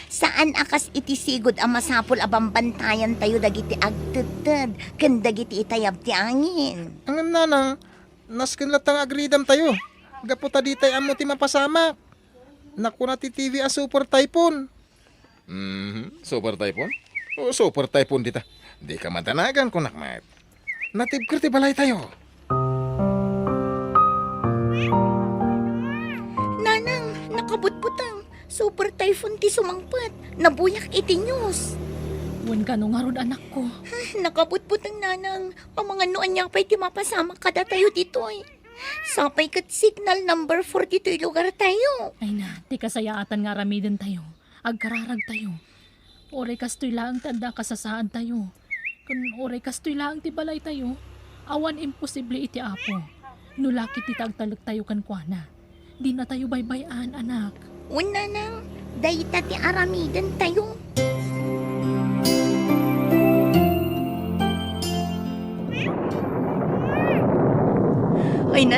Saan a kas iti sigud a masapul a bambantayantayo dagiti agtedted ken dagiti itayab ti angin. Ngem, nanang, nasken latta nga agridamtayo. Gapu ta ditay ammo ti mapasamak. Nakuna ti T V a super typhoon. Mhm, super typhoon? O, super typhoon dita. Dika madanagan, kunak met. Natibker ti balaytayo. Nanang, nakabutbuteng. Super typhoon ti sumangpet. Nabuyak iti news. Wen kano ngarud, anakko? Nakabutbuteng, nanang. Amangan no ania pay ti mapasamak kadatayo ditoy. Sapay ket signal number four ditoy lugartayo. Ay na, ti kasayaatan nga aramidentayo, agkararagtayo. Uray kastoy laeng ti adda a kasasaadtayo. Ken uray kastoy laeng ti balaytayo, awan imposible iti Apo. No la ketdi ta agtalektayo kenkuana, dinatayo baybay-an, anak. Wen, nanang, dayta ti aramidentayo.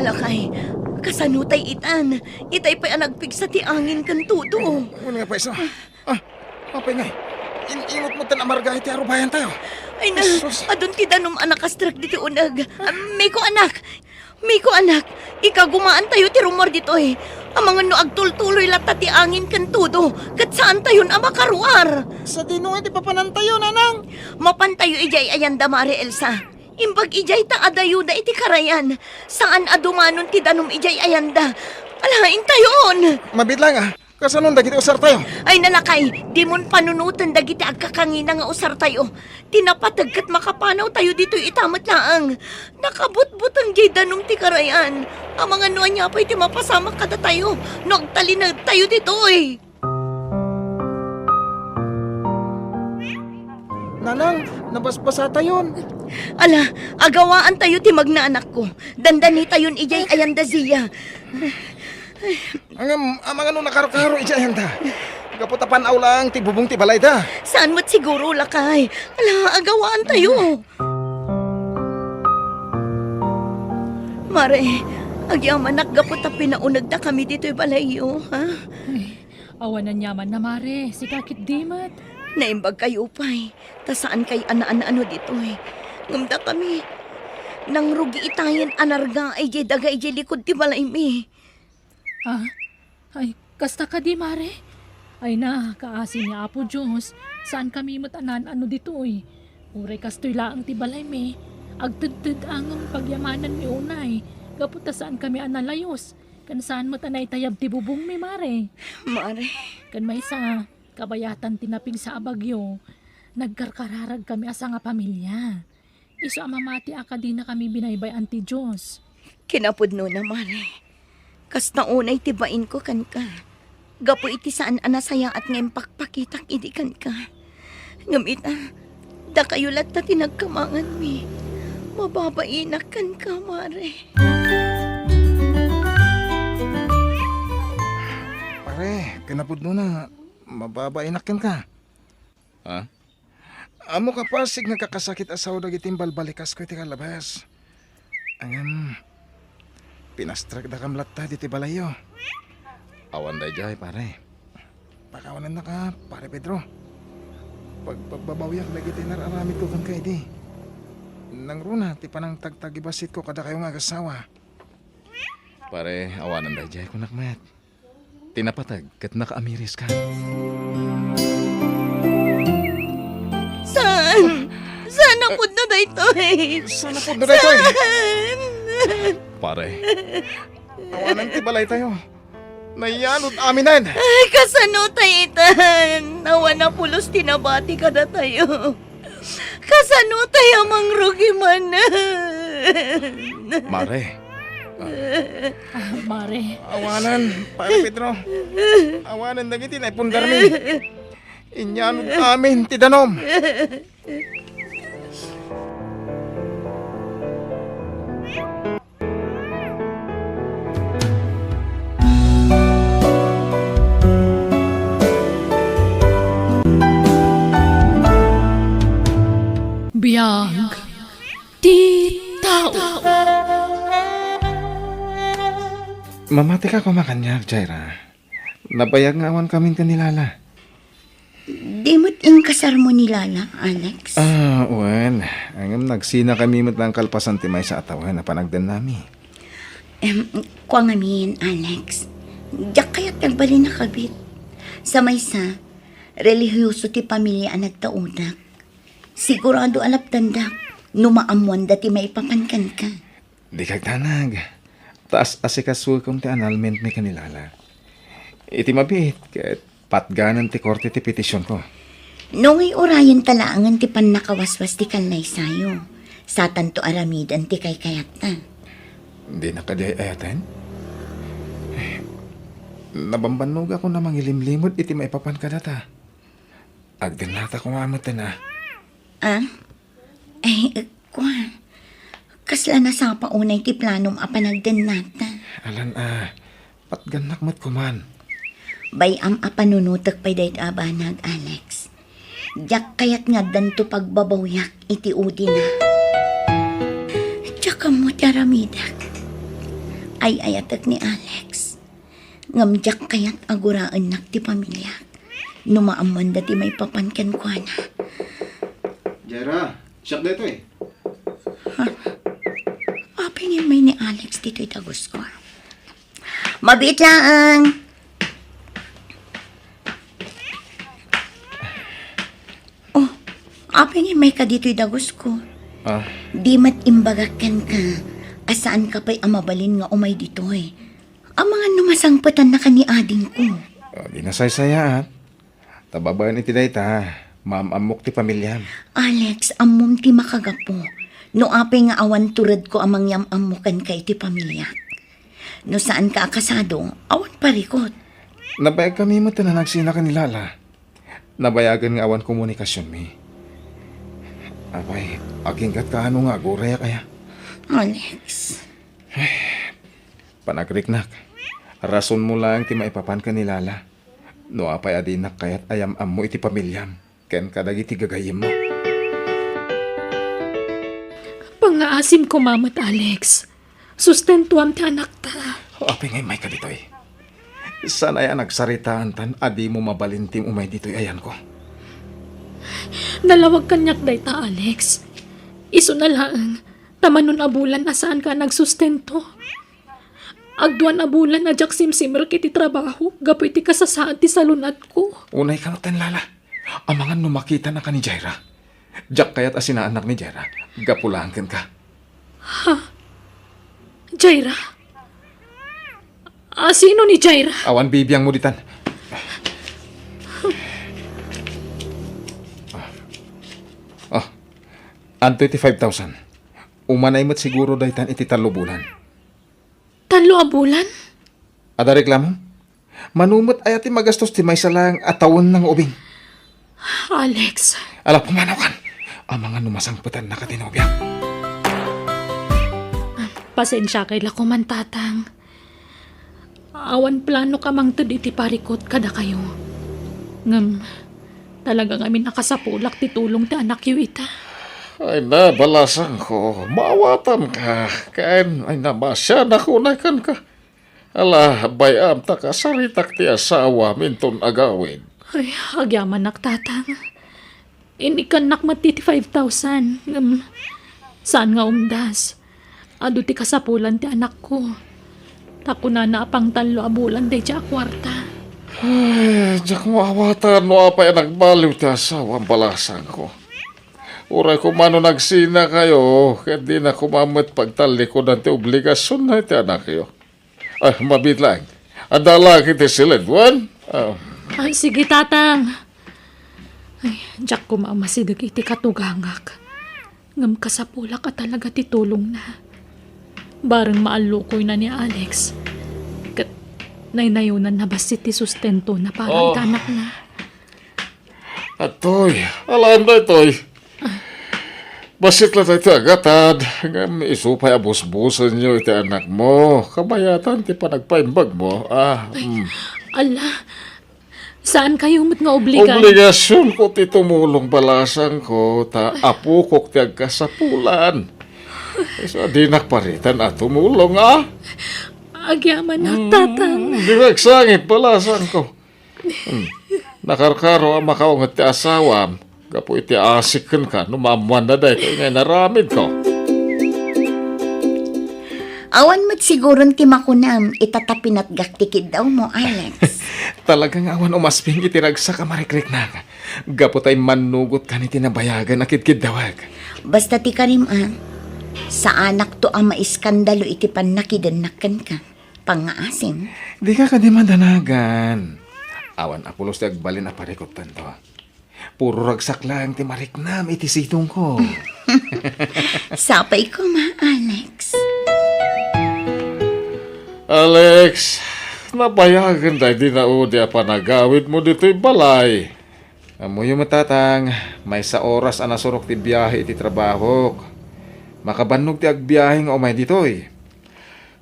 Lakay, kasano tay itan? Itay pay a nagpigsa ti angin ken tudo. Wen nga pay sa. Ah, apay ngay? In-ingot mo tan amarga iti arubayantayo. Ay na, Jesus. Adun ti danum a nakastrek ditoy uneg. Ah, Miko, anak. Miko, anak, ikagumaantayo ti rummuar ditoy. Amangan no agtultuloy latta ti angin ken tudo, ket saantayon a makaruar. Sadino nga iti papanantayo, Nanang? Mapantayo idiay ayanda, Mare Elsa. Imbag idiay ta adayoda iti karayan. Saan a dumanon ti danum idiay ayanda. Alaintayon. Mabiit laeng, ah. Kasanon dagiti usartayo? Ay, nalakay, dimon panunoten dagiti agkakangina nga usartayo. Ti napateg ket makapanawtayo ditoy ita met laeng. Nakabutbuteng diay danum ti karayan. Amangan no ania pay ti mapasamak kadatayo no agtalinaedtayo ditoy. Nanang, nabasbasatayon. Ala, agawaantayo ti magna, anakko. Dandanitayon idiay ayanda, Zia. Ngem, amangan no nakarkaro idiay ayanda. Gapu ta pan-aw laeng ti bubong ti balayda. Saan met siguro, lakay? Ala, agawaantayo. Mare, agyamanak gapu ta pinaunegdakami ditoy balayyo, ha? Ay, awan aniamanna, Mare. Sika ketdi met. Naimbagkayo pay, ta saankay a naan-ano ditoy. Ngem dakami, nangrugi itayen a narga idiay daga idiay likud ti balaymi. Ah? Ay, kasta kadi, Mare? Ay na, kaasi ni Apo Dios, saankami met a naan-ano ditoy. Uray kastoy laeng ti balaymi, agtedted-a ngem pagyamananmi unay, gapu ta saankami a nalayos, ken saan met a naitayab ti bubongmi, Mare. Mare. Ken maysa, kabayatan ti napigsa a bagyo, nagkarkararagkami a sangapamilia. Isu a mamati a kadinakami binaybay-an ti Dios. Kinapudnona, Mare. Kasta unay ti bainko kenka. Gapu iti saan a nasayaat nga impakpakitak idi kenka. Ngem ita, dakayo latta ti nagkamanganmi. Mababainak kenka, Mare. Pare, kinapudnona, mababainak kenka. Ha? Ammok a pasig nga kakasakit a sao dagiti imbalbalikasko iti kallabas. Ngem, pinastrekdakam latta ditoy balayyo. Awan daydiay, pare. Pakawanennaka, Pare Pedro. Pagpababawyak dagiti nar-aramidko kenka idi. Nangruna ti panangtagtagibasitko kadakayo nga agassawa. Pare, awanen daydiay, kunak met. Ti napateg ket nakaamiris ka. Saan? Saan a pudno daytoy? Saan a pudno daytoy? Saan? Pare, awanen ti balaytayo. Nayanod aminen. Ay, kasano tay itan? Awan a pulos ti nabati kadatayo. Kasano tay a mangrugi manen? Mare. Ah, Mare. Awanen, Pare Pedro. Awanen dagiti naipundarmi. Inyanod amin ti danum. Biag ti tao. Mamatika koma kaniak, Jaira. Nabayag nga awankamin ken ni Lala. Di met inkasarmo ni Lala, Alex? Ah, wen. Ngem nagsinakami met la kalpasan ti maysa a tawen a panagdennami. Em, kua ngamin, Alex. Diak kayat nga agbalin a kabit. Sa maysa, relihiyoso ti pamilia a nagtaodak. Sigurado a lapdandak no maammoanda ti maipapan kenka. Dika agdanag. Ta as-asikasokom ti annulmentmi ken ni Lala. Iti mabiit, ket patganen ti korte ti petisionko. No ngay urayenta laengen ti pannakawaswas ti kallaysayo, satanto aramiden ti kaykayatta. Dina kadi ay-ayaten? Nabambannogakon a mangilimlimud iti maipapan kadata. Agdennata koma metten a. Ah? Ay, kua. Kasla nasapa unay ti planom a panagdennata? Alan a, patgannak met koman. Bay-am a panunotek pay daytoy a banag, Alex. Diak kayat nga addanto pagbabawyak iti udina. Diak ammo ti aramidek. Ay-ayatek ni Alex. Ngem diak kayat a guraennak ti pamiliak no maammoanda ti maipapan kenkuana. Jaira, siak daytoy. Ha? Apay nga immay ni Alex ditoy dagusko? Mabiit laeng. Oh, apay nga immayka ditoy dagusko? Ah. Di met imbagak kenka a saanka pay a mabalin nga umay ditoy. Amangan no masangpetannaka ni adingko. Ah, di nasaysayaat. Ta babaen iti dayta, maam-ammok ti pamiliam. Alex, ammom ti makagapu. No apay nga awan turedko a mangyam-ammo kenka iti pamiliak. No saanka a kasado, awan parikot. Nabayagkami met a nagsinaka ni Lala. Nabayagen nga awan komunikasionmi. Apay, aginggatka no nga agurayak aya? Alex. Panagriknak, rasonmo laeng ti maipapan ken ni Lala. No apay a dinak kayat a yam-ammo iti pamiliam ken kadagiti gagayyemmo. Pangngaasim koma met, Alex. Sustentuam ti anakta. Apay nga immayka ditoy? Saan aya a nagsaritaantan a dimo mabalintim umay ditoy ayanko? Nalawag kaniak dayta, Alex. Isuna laeng, ta manon a bulan a saanka a nagsustento. Agduan a bulan a diak simsimrek iti trabaho gapu iti kasasaad ti salun-atko. Unayka met, Lala. Amangan no makitanaka ni Jaira. Diak kayat a sinaannak ni Jaira. Gapu laeng kenka. Ha? Jaira? A, sino ni Jaira? Awan bibiangmo ditan. Ah. Ah. Adtoy ti five thousand. Umanay met siguro daytan iti tallo bulan. Tallo a bulan? Adda reklamom? Mano met aya ti magastos ti maysa laeng a tawenna nga ubing? Alex. Ala, pumanaw kan. Amangan no masangpetannaka ti nobiam. Pasensiakay la koman, Tatang. Awan planok a mangted iti parikut kadakayo. Ngem, talaga ngamin a kasapulak ti tulong ti anakyo ita. Ay na, balasangko, maawatanka. Ken, ay na, masianak unay kenka. Ala, bay-am ta kasaritak ti asawam inton agawid. Ay, agyamanak, Tatang. Inikkannak met ti five thousand, ngem saan nga umdas. Adu ti kasapulan ti anakko. Ta kunana a pangtallo a bulan daydiay a kuarta. Ay, diak maawatan no apay a nagbaliw ti asawam, balasangko. Uray koma no nagsinakayo, ket dina koma met pagtallikudan ti obligasionna iti anakyo. Ah, mabiit laeng. Adda la ket ti siled, wen? Ah. Ay, sige, Tatang. Ay, diak koma a masideg iti katugangak. Ngem kasapulak a talaga ti tulongna. Bareng maallukoyna ni Alex. Ket naynayonanna bassit ti sustentona para Oh. iti anakna. Atoy, alaan daytoy. Bassit la daytoy a gatad, ngem isu pay a busbusenyo iti anakmo, kabayatan ti panagpaimbagmo. Ah, mm. Ala, saankayo met nga obligan? Obligasionko ti tumulong, balasangko, ta apokok ti agkasapulan. Isu a dinak paritan a tumulong, ah. Agyamanak, Mm, Tatang. Di agsangit, balasangko. Hmm. Nakarkaro a makaunget ti asawam gapu iti asik kenka no maammoanna daytoy nga inaramidko. Awan met siguron ti makunam ita ta pinatgak ti kiddawmo, Alex. Talaga nga awan umasping iti ragsak a marikriknak gapu ta immannugotka iti nabayagen a kidkiddawek. Basta ti karim-am, saanakto a maiskandalo iti pannakidennak kenka. Pangngaasim? Dika kadi madanagan. Awan a pulos ti agbalin a parikuttanto. Puro ragsak laeng ti mariknam iti sidongko. Sapay koma, Alex. Alex, nabayagen daydi naudi a panagawidmo ditoy balay. Ammoyo met, Tatang, maysa oras a nasurok ti biahe iti trabahok. Makabannog ti agbiahe nga umay ditoy.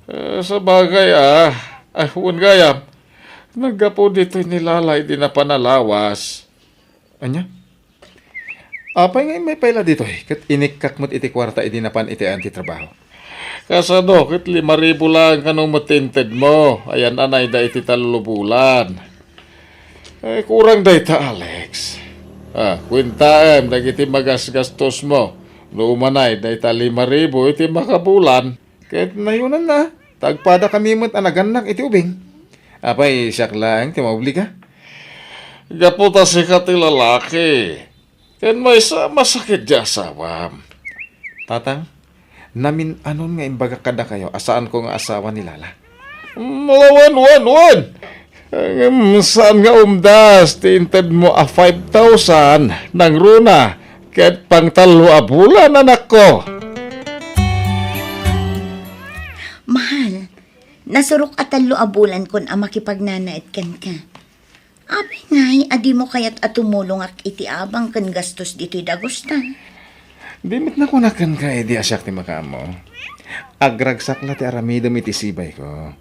Eh, sabagay, ah. Ah, wen gayam, naggapu ditoy ni Lala idi napan a lawas. Ania? Apay nga immay pay la ditoy, ket inikkak met iti kuarta idi napan iti ayan ti trabaho? Kasano ket lima ribu laeng kano met ti intedmo a yan-anayda iti tallo bulan? Eh, kurang dayta, Alex. Ah, kuentaem dagiti magasgastosmo no umanay dayta lima ribu iti makabulan. Ket nayonanna, ta agpadakami met a nagannak iti ubing. Apay, siak laeng ti maobliga? Gapu ta sika ti lalaki. Ken maysa, masakit ti asawam. Tatang, namin-anon nga imbagak kadakayo a saanko nga asawa ni Lala? Mm, wen, wen, wen! Ngem saan nga umdas ti intedmo a five thousand nangruna ket pangtallo a bulan, anakko? Mahal, nasurok a tallo a bulankon a makipagnanaet kenka. Apay ngay a dimo kayat a tumulongak iti abang ken gastos ditoy dagusta? Di met nakunak kenka idi a siak ti makaammo. Agragsak la ti aramidem iti sibayko.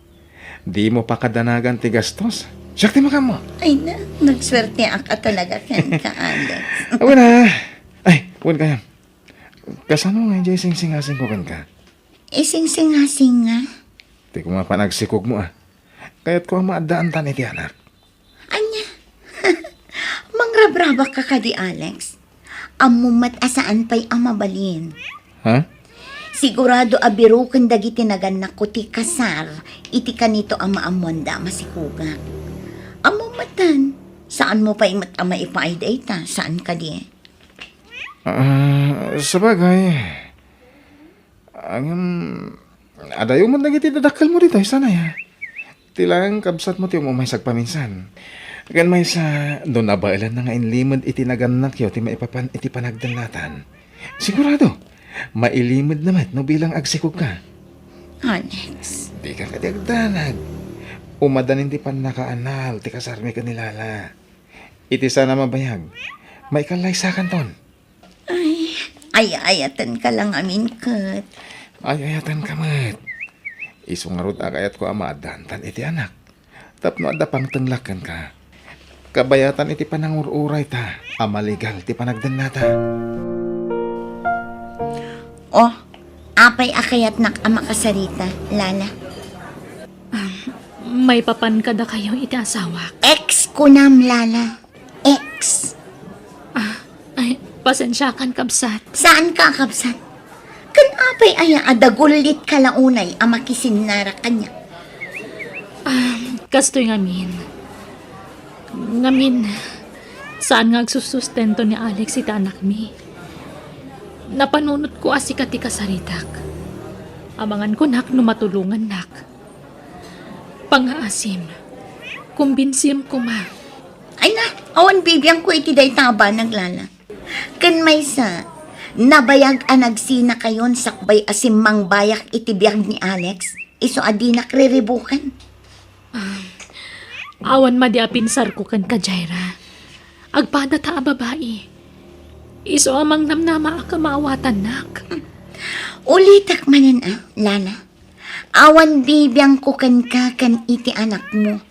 Dimo pakadanagan ti gastos. Siak ti makaammo. Ay na, nagsuerteak a talaga kenka, Alex. Awan na. Ay, wen kayam. Kasano nga idiay singsingasingko kenka? Isingsingasing nga? Ti koma panagsikogmo, a. Kayatko a maaddaantan iti anak. Ania? Mangrabrabak ka kadi, Alex? Ammom met a saan pay a mabalin. Ha? Sigurado a biroken dagiti nagannakko ti kasar iti kanito a maammoanda a masikogak. Ammom metten, saanmo pay met a maipaay dayta, saan kadi? Ah, sabagay. Ngem, adayo met dagiti dadakkelmo ditoy, saan aya? Ti laeng kabsatmo ti um-umaysa agpaminsan. Ken maysa, no nabaelanna nga inlimed iti nagannakyo ti maipapan iti panagdennatan, sigurado, mailimedna met no bilang agsikogka. Alex. Dika kadi agdanag. Umadanin ti pannakaanal ti kasarmi ken ni Lala. Iti saan a mabayag, maikallaysakanton. Ay, ay-ayatenka la ngamin ket. Ay-ayatenka met. Isu ngarud a kayatko a maaddaantan iti anak. Tapno adda pangtenglak kenka. Kabayatan iti panangur-urayta a maligal ti panagdennata. Oh, apay a kayatnak a makasarita, Lala? Ah, maipapan kadakayo iti asawak. Ex kunam, Lala. Ex. Ah, ay, pasensiakan, kabsat. Saanka, kabsat? Ken apay aya a dagullitka la unay a makisinnara kaniak? Ah, kastoy ngamin. Ngamin, saan nga agsusustento ni Alex iti anakmi. Napanunotko a sika ti kasaritak. Amangan kunak no matulongannak. Pangngaasim, kumbinsim koma. Ay na, awan bibiangko iti dayta a banag, Lala. Ken maysa, nabayag a nagsinakayon sakbay a simmangbayak iti biag ni Alex, isu a dinak riribukan. Ah, awan madi a pinsarko kenka, Jaira. Agpadata a babai. Isu a mangnamnamaak a maawatannak. Ulitek manen, a, Lala. Awan bibiangko kenka ken iti anakmo.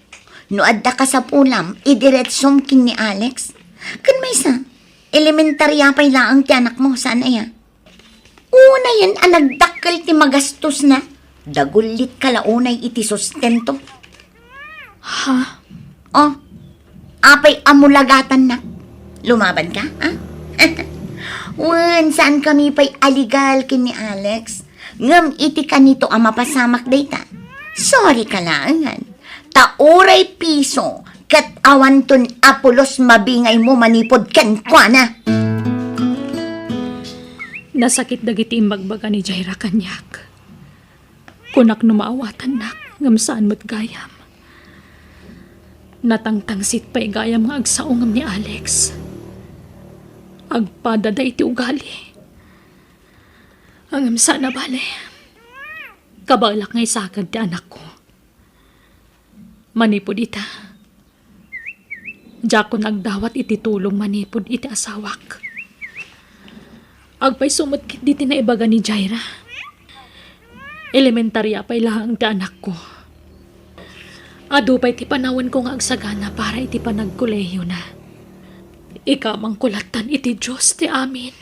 No adda kasapulam, idiretsom ken ni Alex. Ken maysa, elementaria pay laeng ti anakmo, saan aya? Unayen a nagdakkel ti magastosna, dagullitka la unay iti sustento. Ha? Oh, apay a mulagatannak? Lumabanka, ha? Wen, saankami pay a legal ken ni Alex. Ngem iti kanito a mapasamak dayta, sorry ka laengen. Ta uray piso ket awanton a pulos mabingaymo manipud kenkuana. Nasakit dagiti imbagbaga ni Jaira kaniak. Kunak no maawatannak, ngem saan met gayam. Natangtangsit pay gayam nga agsao ngem ni Alex. Agpadada iti ugali. Ngem saan a bale. Kabaelak nga isaked ti anakko. Manipud ita, diakon agdawat iti tulong manipud iti asawak. Agpayso met ketdi ti naibaga ni Jaira. Elementaria pay laeng ti anakko. Adu pay ti panawenko nga agsagana para iti panagkolehiyona. Ikamangko lattan iti Dios ti amin.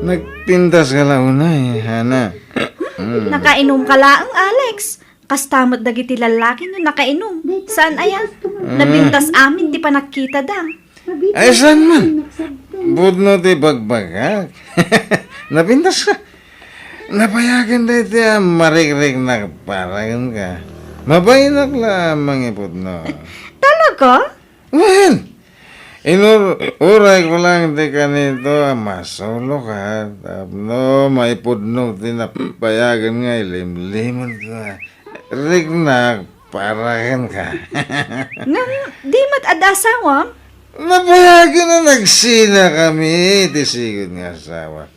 Nagpintas ka la unay, Hana. Mm. Nakainom ka laeng, Alex. Kasta met dagiti lallaki no nakainom. Saan aya? Mm. Nabintas amin ti panagkitada. Ay, saan man? Pudno ti bagbagak. Nabintas ka. Napayagen daytoy a marikriknak para kenka. Mabainak la a mangipudno. Talaga? Wen, inur-, uray ko lang ti kanito a masulo ka tapno maipudno ti napayagen nga ilimlimed ko a riknak para kenka. Ngem, di met adda asawam? Napayagen a nagsinakami ti sigud nga asawa.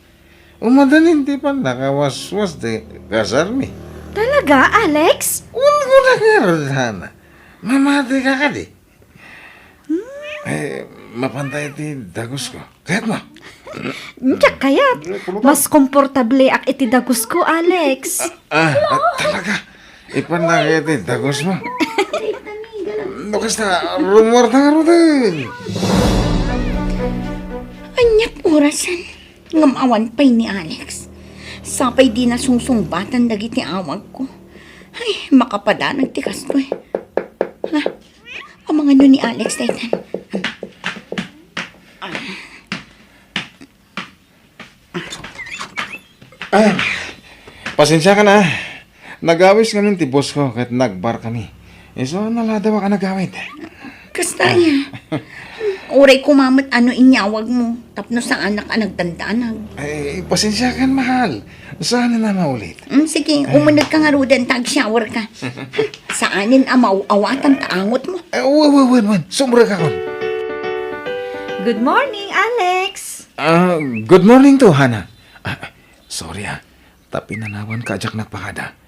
Umadanin ti pannakawaswas ti kasarmi. Talaga, Alex? Wen, kuna ngarud, Hana. Mamati ka kadi? Hmm? Eh, mapantay ti dagusko. Kayatmo? Diak kayat. Mas komportableak iti dagusko, Alex. Ah, ah, talaga? Ipannak iti dagusmo? No kasta, rumuarta ngaruden. Ania't orasen? Ngem awan pay ni Alex. Sapay dina sungsungbatan dagiti awagko. Ay, makapadanag ti kastoy. Ha? Amangan ni Alex daytan. Ah, pasensiakan a. Nagawis ngamin ti boss ko ket nagbar kami. Isu a naladawak a nagawid. Kasta aya. Uray koma met no inyawagmo tapno saanak a nagdandanag. Ay, pasensiakan, mahal. Saan a maulit? Mm, sige, umunegka ngaruden ta ag-shower ka. Saanen a maaw-awatan ta angotmo. Eh, wen, wen, wen, wen. Sumrekakon. Good morning, Alex. Ah, good morning to, Hana. Ah, sorry, ah. Ta pinanawanka a diak nagpakada.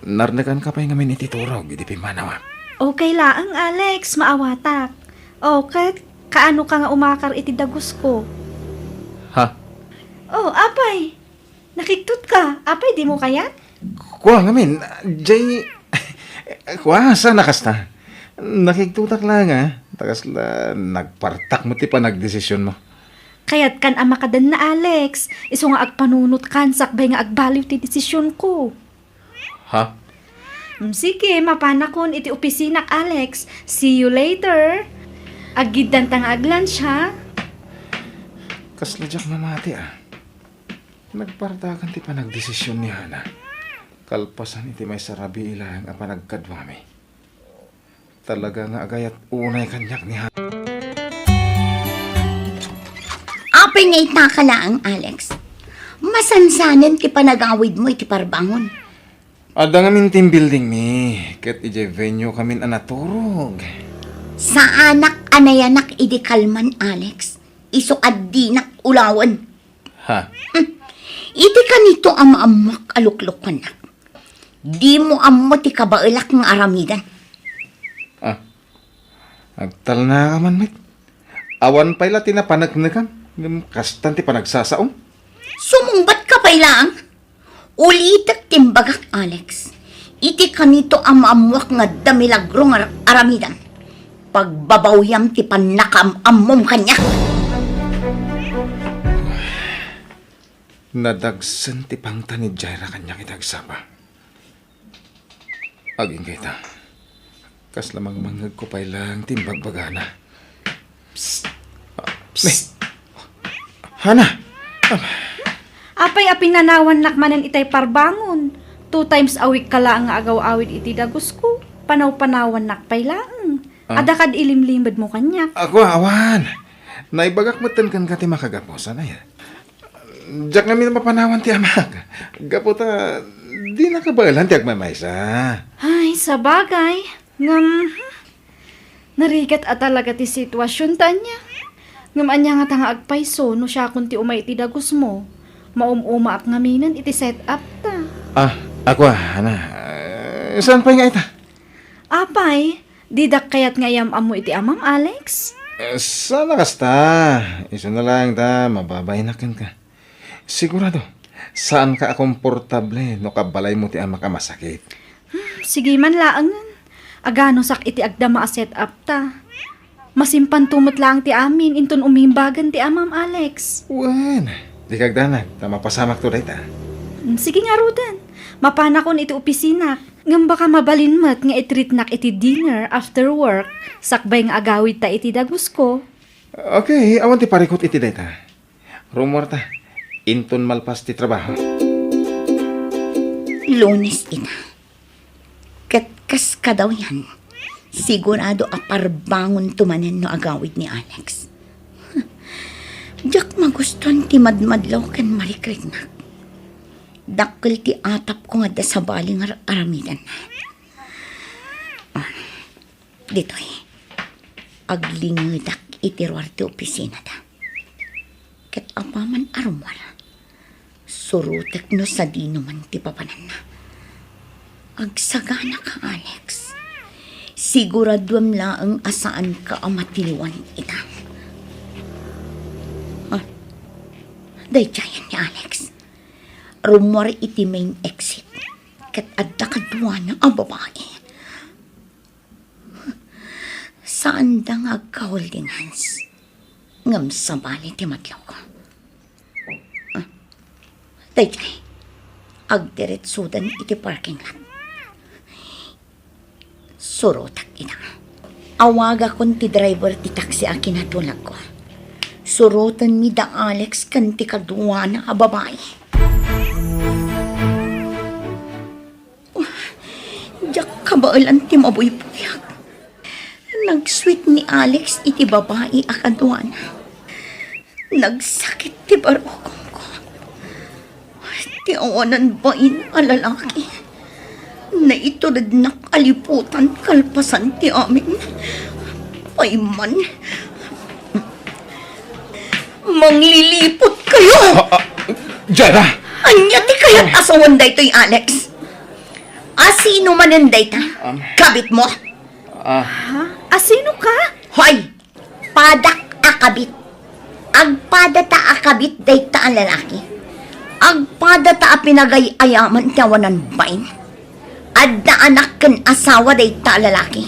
Narnekanka pay ngamin iti turog idi pimmanawak. Okay laeng, Alex. Maawatak. O, ket kaano ka nga umakar iti dagusko? Ha? O, apay? Nakigtot ka. Apay, dimo kayat? Kua ngamin, jay, kua, saan a kasta? Nakigtotak laeng, ah. Ta kasla nagpartak met ti panagdesisionmo. Kayatkan a makadenna, Alex. Isu nga agpanunotkan sakbay nga agbaliw ti desisionko. Ha? Mm, sige, mapanakon iti opisinak, Alex. See you later. Aggiddanta nga ag-lunch, ha? Kasla diak mamati, ah. Nagpartakan ti panagdesision ni Hana. Kalpasan iti maysa a rabii laeng a panagkaduami. Talaga nga agayat unay kaniak ni Hana. Apay nga itaka laeng, Alex? Masansanen ti panagawidmo iti parbangon. Adda ngamin team building mi, ket idiay venue kamin a naturog. Saanak a nayanak idi kalman, Alex. Isu a dinak ulawen. Ha? Hmm. Idi kanito a maammoak a luklukannak, dimo ammo ti kabaelak nga aramiden. Ah, agtalnaka man met. Awan pay la ti napaneknekam, ngem kastan ti panagsasaom. Sumungbatka pay laeng. Ulitek ti imbagak, Alex. Iti kanito a maammoak nga adda milagro nga ar-, aramiden, pagbabawyam ti pannakaam-ammom kaniak. Nadagsen ti pangtan ni Jaira kaniak iti agsapa. Agingga ita. Kasla mangmangngegko pay laeng ti imbagbagana. Psst! Ah, Psst! Hana! Ah, Apay a pinanawannak manen itay parbangon? Two times a week ka laeng nga agaw-awid iti dagusko. Panaw-panawannak pay laeng. Ah. Adda kad ilimlimedmo kaniak. Ako, awan. Naibagak metten kenka ti makagapu. Saan aya? Diak ngamin mapanawan ti amak. Gapu ta, dina kabaelan ti agmaymaysa. Ay, sabagay. Ngem, hmm, narigat a talaga ti situasion ta ania. Ngem ania ngata nga agpayso no siakon ti umay iti dagusmo? Maum-umaak ngaminen iti set-up ta. Ah, ako, ah, Hana. Eh, saan pay nga ita? Apay, didak kayat nga iyam-ammo iti amam, Alex? Eh, saan a kasta. Isu na laeng ta, mababainak kenka. Sigurado, saanka a komportable no kabalaymo ti amak a masakit. Hmm, sige man laengen. Aganusak iti agdama a set-up ta. Masimpanto met laeng ti amin inton umimbagan ti amam, Alex. Wen, Dika agdanag, ta mapasamakto dayta. Mm, sige ngaruden. Mapanakon iti opisina. Ngem baka mabalin met nga itreatnak iti dinner after work, sakbay nga agawidta iti dagusko. Okay, awan ti parikut iti dayta. Rummuarta, inton malpas ti trabaho. Lunes ita. Ket kas kadawyan, sigurado a parbangonto manen no agawid ni Alex. Diak magustuan ti madmadlaw ken marikriknak. Dakkel ti atapko nga adda sabali nga ar-, aramidenna. Ah, ditoy, aglingedak iti ruar ti opisinada. Ket apaman a rummuar, surotek no sadino man ti papananna. Agsaganaka, Alex. Siguraduem laeng a saanka a matiliwan ita. Ah, daydiayen ni Alex. Rummuar iti main exit. Ket adda kaduana a babai. Saanda nga agka-holding hands. Ngem sabali ti madlawko. Ah, daydiay. Agdiretsodan iti parking lot. Surotek ida. Awagakon ti driver ti taxi a kinatulagko. Surotenmi da Alex ken ti kaduana a babai. Diak kabaelan ti mabuybuyak. Nag-sweet ni Alex iti babai a kaduana. Nagsakit ti barukongko. Ti awanan bain a lalaki. Naiturednak a liputan kalpasan ti amin. Pay man. Mangliliput kayo! Ah, ah, Jana! Ania ti kayat a sawen daytoy, Alex? Asino manen dayta? Um, Kabit mo? Ah. Ha? Asino ka? Hoy! Padak a kabit. Agpadata a kabit dayta a lalaki. Agpadata a pinagay-ayaman ti awanan bain. Adda anak ken asawa dayta a lalaki.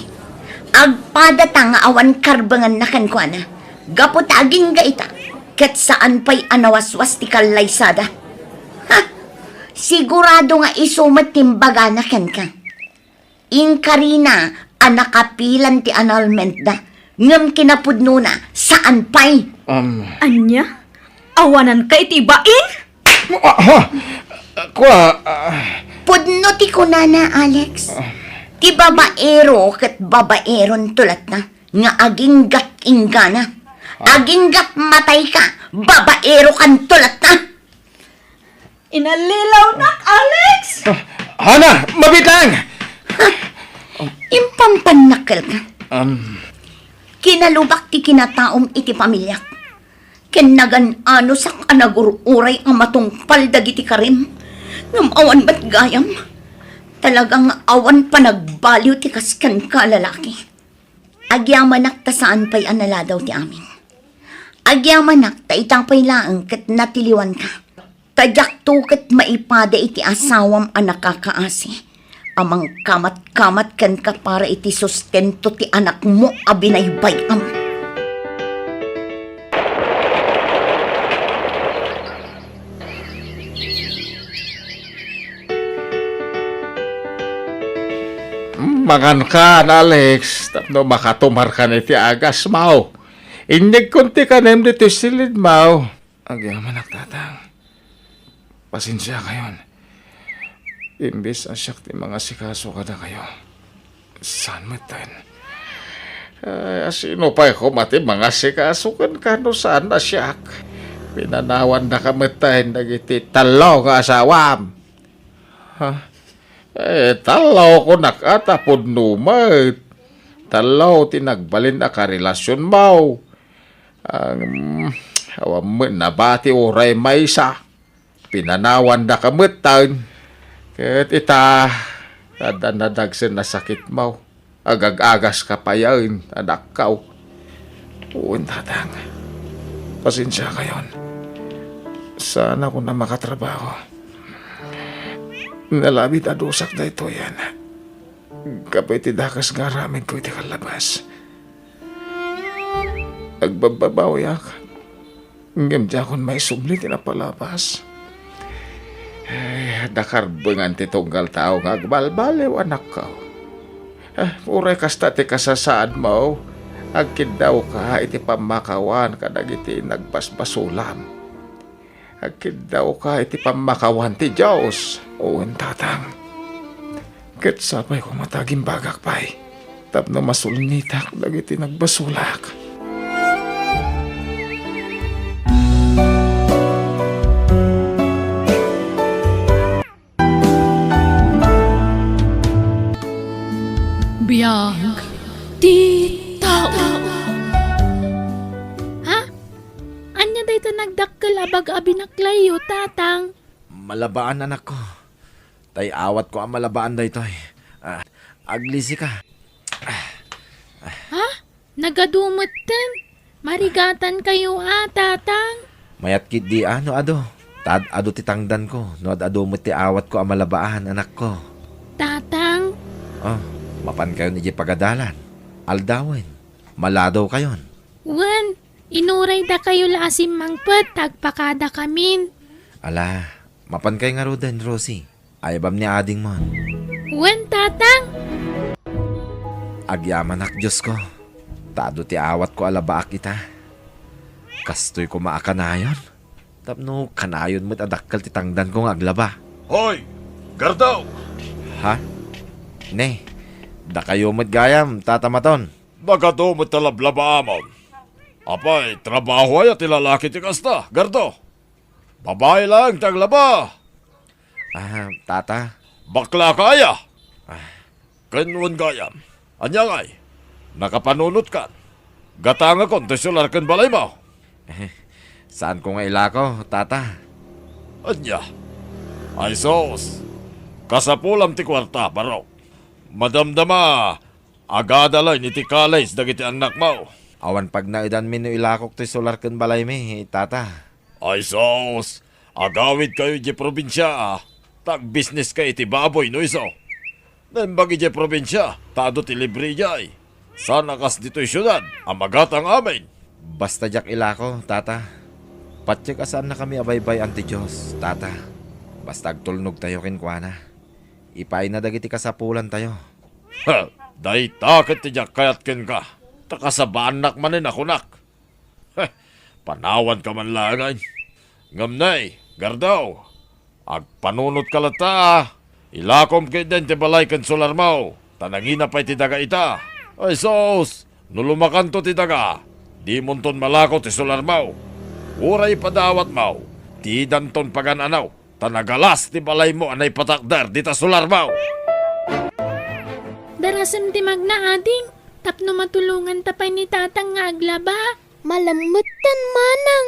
Agpadata nga awan karbengenna kenkuana. Gapu ta agingga ita, ket saan pay a nawaswas ti kallaysada. Ha! Sigurado nga isu met ti imbagana kenka. Inkarina a nakapilan ti annulmentda, ngem kinapudnona, saan pay. Um. Ania? Awananka iti bain? Ah, ha? Kua, ah. Pudno ti kunana, Alex. Ah. Ti babaero ket babaeronto latta nga aginggat inggana. Ah. Aginggat matayka, babaerokanto latta. Inallilawnak, Alex! Ah, Hana, mabiit lang! Impampannakkelka. Um. Kinalubak ti kinataom iti pamiliak. Ken nagan-anosak a nagur-uray a matungpal dagiti karim. Ngem awan met gayam. Talaga nga awan panagbaliw ti kas kenka a lalaki. Agyamanak ta saan pay a naladaw ti amin. Agyamanak ta ita pay laeng ket natiliwanka. Ta diakto ket maipada iti asawam a nakakaasi a mangkamatkamat kenka para iti sustento ti anakmo a binaybay-am. Mangankan, Alex, tapno makatumarkan iti agasmaw. Inyegkon ti kanem ditoy silidmaw. Agyamanak, Tatang. Pasensiakayon. Imbes a siak ti mangasikaso kadakayo, saan metten. Ay, asino pay koma ti mangasikaso kenka no saan a siak? Pinanawandaka metten dagiti tallo nga asawam. Ha? Eh, tallo kunak a ta pudno met. Tallo ti nagbalin a karelasionmaw. Ang, awan met nabati uray maysa. Pinanawandaka metten. Ket ita, adda nadagsen a sakitmaw. Agag-agaska payen, anakkaw. Wen, Tatang. Pasensiakayon. Saanakon a makatrabaho. Nalabit a dusak daytoyen. Gapu iti dakes nga aramidko iti kallabas. Agbabbabawiak. Ngem diakon maisubli ti napalabas. Ay, adda karbengan ti tunggal tao nga agbalbaliw, anakko. Ah, uray kasta ti kasasaadmo, agkiddawka iti pammakawan kadagiti nagbasbasulam. Agkiddawka iti pammakawan ti Dios. Wen, Tatang. Ket sapay koma ta agimbagak pay tapno masulnitak dagiti nagbasolak. Biag ti tao. Ha? Ania dayta nagdakkel a bag a binaklayyo, Tatang? Malabaan, anakko. Tay awatko a malabaan daytoy. Ah, aglisika. Ha? Nagadu metten? Marigatankayo a, Tatang? Mayat ketdi a no adu. Ta ad-adu ti tangdanko no ad-adu met ti awatko a malabaan, anakko. Tatang? Oh, mapankayon idiay pagadalan. Aldawen, maladawkayon. Wen, inuraydakayo la a simmangpet ta agpakadakamin. Ala, mapankay ngaruden, Rosie. Aybam ni adingmon. Wen, Tatang. Agyamanak, Diosko, ta adu ti awatko a labaak ita. Kastoy koma a kanayon. Tapno kanayon met a dakkel ti tangdanko nga aglaba. Hoy, Gardaw! Ha? Ne, dakayo met gayam, Tata Maton. Nagadu met ta lablabaamon. Apay, trabaho aya ti lalaki ti kasta, Gardaw? Babai laeng ti aglaba. Ah, Tata. Bakla ka aya? Ah. Ken wen gayam. Ania ngay? Nakapanunotkan. Gatangakon ti solar ken balaymo. Saanko nga ilako, Tata. Ania? Ay sus! Kasapulam ti kuarta, barok. Madamdama, agada laeng iti college dagiti annakmo. Awan pagnaedanmi no ilakok ti solar ken balaymi, Tata. Ay sus! Agawidkayo idiay probinsia, ta agbisneskayo iti baboy no isu. Naimbag idiay probinsia, ta adu ti libre idiay. Saan a kas ditoy siudad a magatang amin. Basta diak ilako, Tata. Patiek a saannakami a baybay-an ti Dios, Tata. Basta agtulnogtayo kenkuana. Ipaayna dagiti kasapulantayo. Ha! Dayta ket ti diak kayat kenka, ta kasabaannak manen a kunak. Heh, panawanka man laengen. Ngem nay, Gardaw, agpanunotka latta. Ilakom ketdin ti balay ken solarmo, ta nangina pay ti daga ita. Ay sus, no lumakanto ti daga, dimonton malako ti solarmo. Uray ipadawatmo, didanton pagan-anaw. Ta nagalas ti balaymo a naipatakder dita solarmo. Darasem ti magna, ading, tapno matulonganta pay ni Tatang nga aglaba. Malammetten, manang.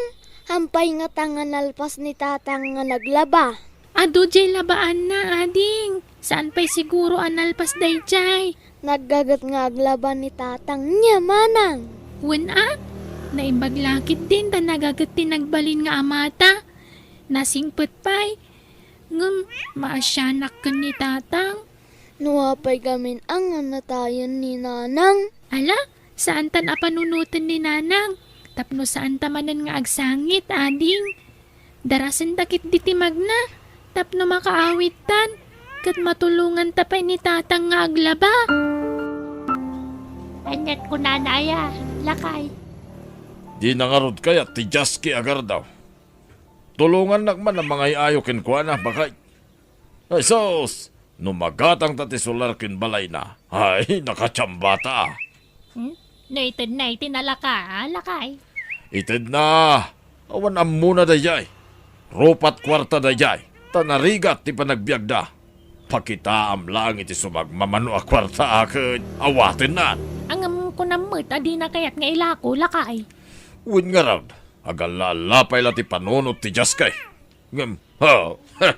Hampay ngata nga nalpas ni Tatang nga naglaba? Adu diay labaanna, ading. Saan pay siguro a nalpas daydiay? Naggaget nga aglaba ni Tatang niya, manang. Wen a, naimbag la ketdin ta nagaget ti nagbalin nga amata. Nasingpet pay. Ngem maasianak ken ni Tatang. No apay gamin a nga natayen ni Nanang? Ala, saantan a panunoten ni Nanang, tapno saanta manen nga agsangit, ading. Darasenta ketdi ti magna, tapno makaawittan, ket matulonganta pay ni Tatang nga aglaba. Aniat kunana aya, lakay? Dina ngarud kayat ti Jaski a Gardaw. Tulongannak man a mangay-ayo kenkuana, baket. Ay sus! No magatangta ti solar ken balayna, ay, nakatsambata. Hmm? No itedna iti nalaka, a, lakay? Itedna! Awan ammona daydiay. Rupat kuarta daydiay, ta narigat ti panagbiagda. Pakitaam laeng iti sumagmamano a kuarta a ket awatennan. Ngem kunam met a dina kayat nga ilako, lakay? Wen ngarud, agalla-alla pay la ti panunot ti Jaski. Ngem, ha, ha,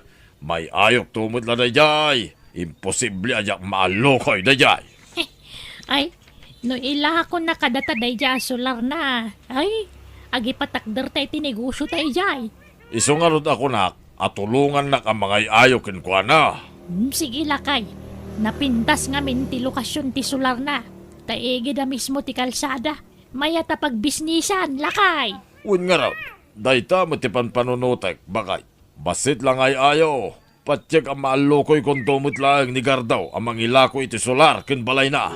may-ayokto met la daydiay. Imposible a diak maallukoy daydiay. Ay, no ilakonna kadata daydiay a solarna, ay, agipatakderta iti negosiota idiay. Isu ngarud a kunak a tulongannak a mangay-ayo kenkuana. Hmm, sige, lakay. Napintas ngamin ti lokasion ti solarna, ta igida mismo ti kalsada. Mayat a pagbisnisan, lakay. Wen ngarud, Dayta met ti panpanunotek, bakay. Bassit la nga ay-ayaw. Patiek a maallukoykonto met laeng ni Gardo a mangilako iti solar ken balayna.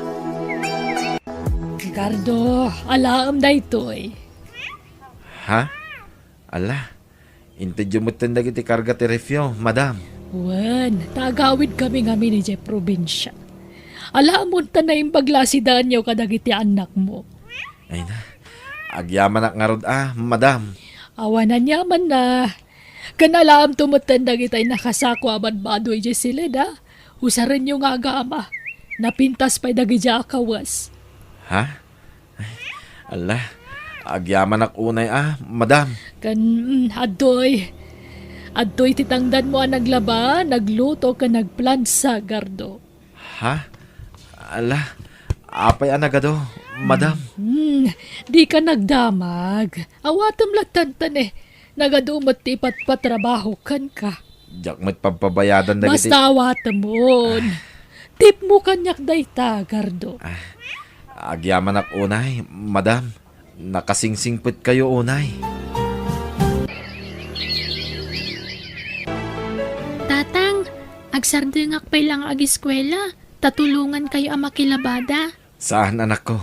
Gardo, alaem daytoy. Ha? Ala, intedyo metten dagiti karga ti refyo, madam. Wen, ta agawidkami ngamin idiay probinsia. Alaem ta naimbag la a sidaenyo kadagiti annakmo. Ay na, agyamanak ngarud a, madam. Awan aniamanna. Ken alaemto metten dagitay nakasako a badbado idiay siled a. Usarenyo nga agama. Napintas pay dagidiay a kawes. Ha? Ay, ala, agyamanak unay a, madam. Ken, mm, adtoy. Adtoy ti tangdanmo a naglaba, nagluto, ken nagplansa, Gardo. Ha? Ala, apay a nagadu, madam? Hmm, dika nagdamag. Awatem latta, eh. Nagadu met ti ipatpatrabaho kenka. Diak met pagpabayadan dagiti. Basta awatemon. Tipmo kaniak dayta, Gardo. Ah, agyamanak unay, madam. Nakasingsingpetkayo unay. Tatang, agsardengak pay la nga agiskuela, ta tulongankayo a makilabada. Saan, anakko.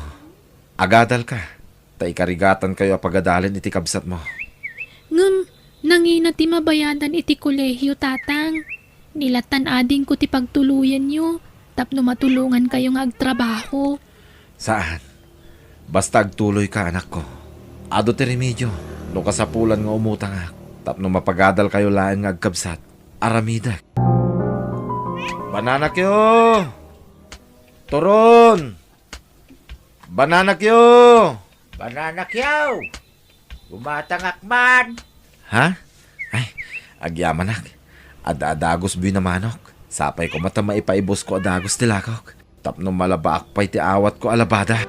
Agadalka, ta ikarigatankayo a pagadalen iti kabsatmo. Ngem, nangina ti mabayadan iti kolehio, Tatang. Ni lattan adingko ti pagtuloyenyo tapno matulongankayo nga agtrabaho. Saan. Basta agtuloyka, anakko. Adu ti remedio no kasapulan nga umutangak tapno mapagadalkayo laeng nga agkabsat. Aramidek. Bananakyo! Turon! Bananakyo! Bananakyo! Gumatangak man! Ha? Ay, agyamanak. Adda-adagos buy na manok. Sapay koma ta maipaibusko a dagos ti lakok. Tapno malabaak pay ti awatko a labada.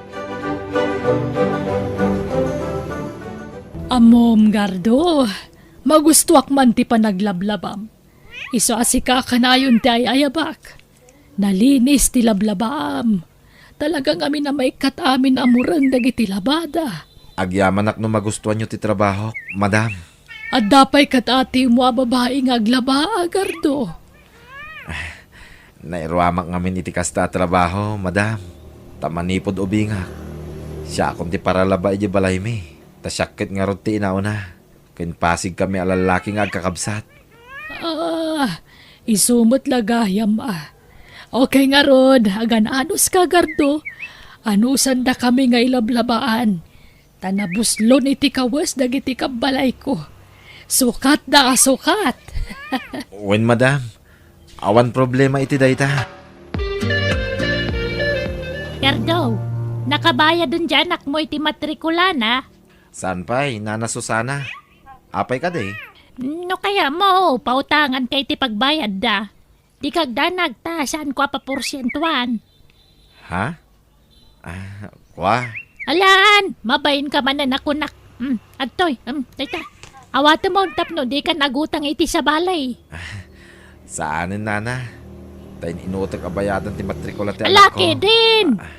Ammom, Gardo, magustuak man ti panaglablabam. Isu a sika kanayon ti ay-ayabak. Nalinis ti lablabaam. Talaga ngamin a maikkat amin a mureng dagiti labada. Agyamanak no magustuanyo ti trabahok, madam. Adda pay kat-atimo a babai nga aglaba, Gardo. Nairuamak ngamin iti kasta a trabaho, madam. Ta manipud ubingak, siakon ti paralaba idiay balaymi. Ta siak ket ngarud ti inauna. Ken pasigkami a lallaki nga agkakabsat. Ah, isu met la gayam a. Okay ngarud, agan-anuska, Gardo. Anusandakami nga ilablabaan. Ta nabuslon iti kawes dagiti kabbalayko. Sukatda a sukat. Wen, madam. Awan problema iti dayta. Gardo, nakabayaden ti anakmo iti matrikulana? Saan pay, Nana Susana? Apay kadi? No kayatmo, pautanganka iti pagbayadda. Dika agdanag ta saanko a paporsientuan. Ha? Ah, kua? Alaan, mabainka manen a kunak. Hmm, adtoy, hmm, dayta. Awatemon tapno dikan agutang iti sabali. Saanen, Nana. Ta in-inutek a bayadan ti matrikula ti anakko. Ala, Kevin! Ah.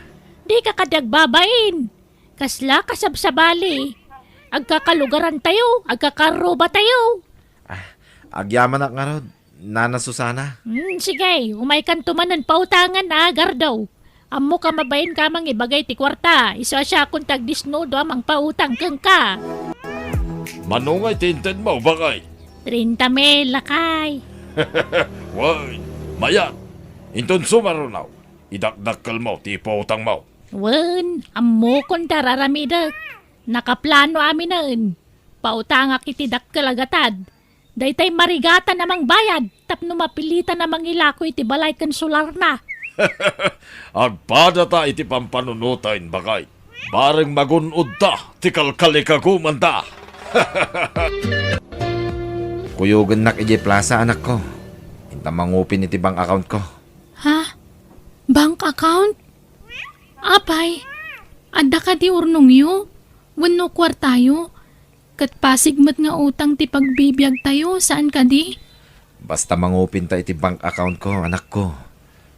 Dika kadi agbabain. Kasla kasabsabali. Agkakalugarantayo, agkakarrubatayo. Ah, agyamanak ngarud, Nana Susana. Hmm, sige, umaykanto manen pautangan a, Gardo. Ammoka mabainka a mangibagay ti kuarta, isu a siakon ti agdisnudo a mangpautang kenka. Mano ngay ti intedmo, bakay? Treinta mil, lakay. Wen, mayat. Inton sumaruno, idakdakkelmo ti ipautangmo. Wen, ammokon ti ar-aramidek. Nakaplano aminen. Pautangak iti dakkel a gatad. Daytay marigatan a mangbayad tapno mapilitan a mangilako iti balay ken solarna. Agpadata iti pampanunoten, bakay. Bareng magun-odta ti kalkalikagumanda. Kuyogennak idiay plasa, anakko. Inta mangupin iti bank accountko. Ha? Bank account? Apay, adda kadi urnongyo? Wenno kuartayo? Ket pasig met nga utang ti pagbibiagtayo, saan kadi? Basta mangupinta iti bank accountko, anakko.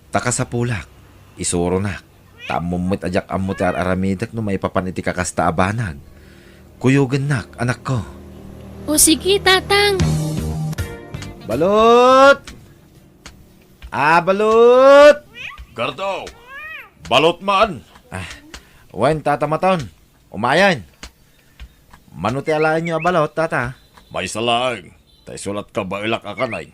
Ta kasapulak, isuronak. Ta ammom met a diak ammo ti ar-aramidek no maipapan iti kakasta a banag. Kuyogennak, anakko. O sige, Tatang. Balot! Ah, Balot! Gardo! Balot man! Ah, wen, Tata Maton. Umayen. Mano ti alaenyo a Balot, Tata? Maysa laeng, ta isu lat kabaelak a kanay.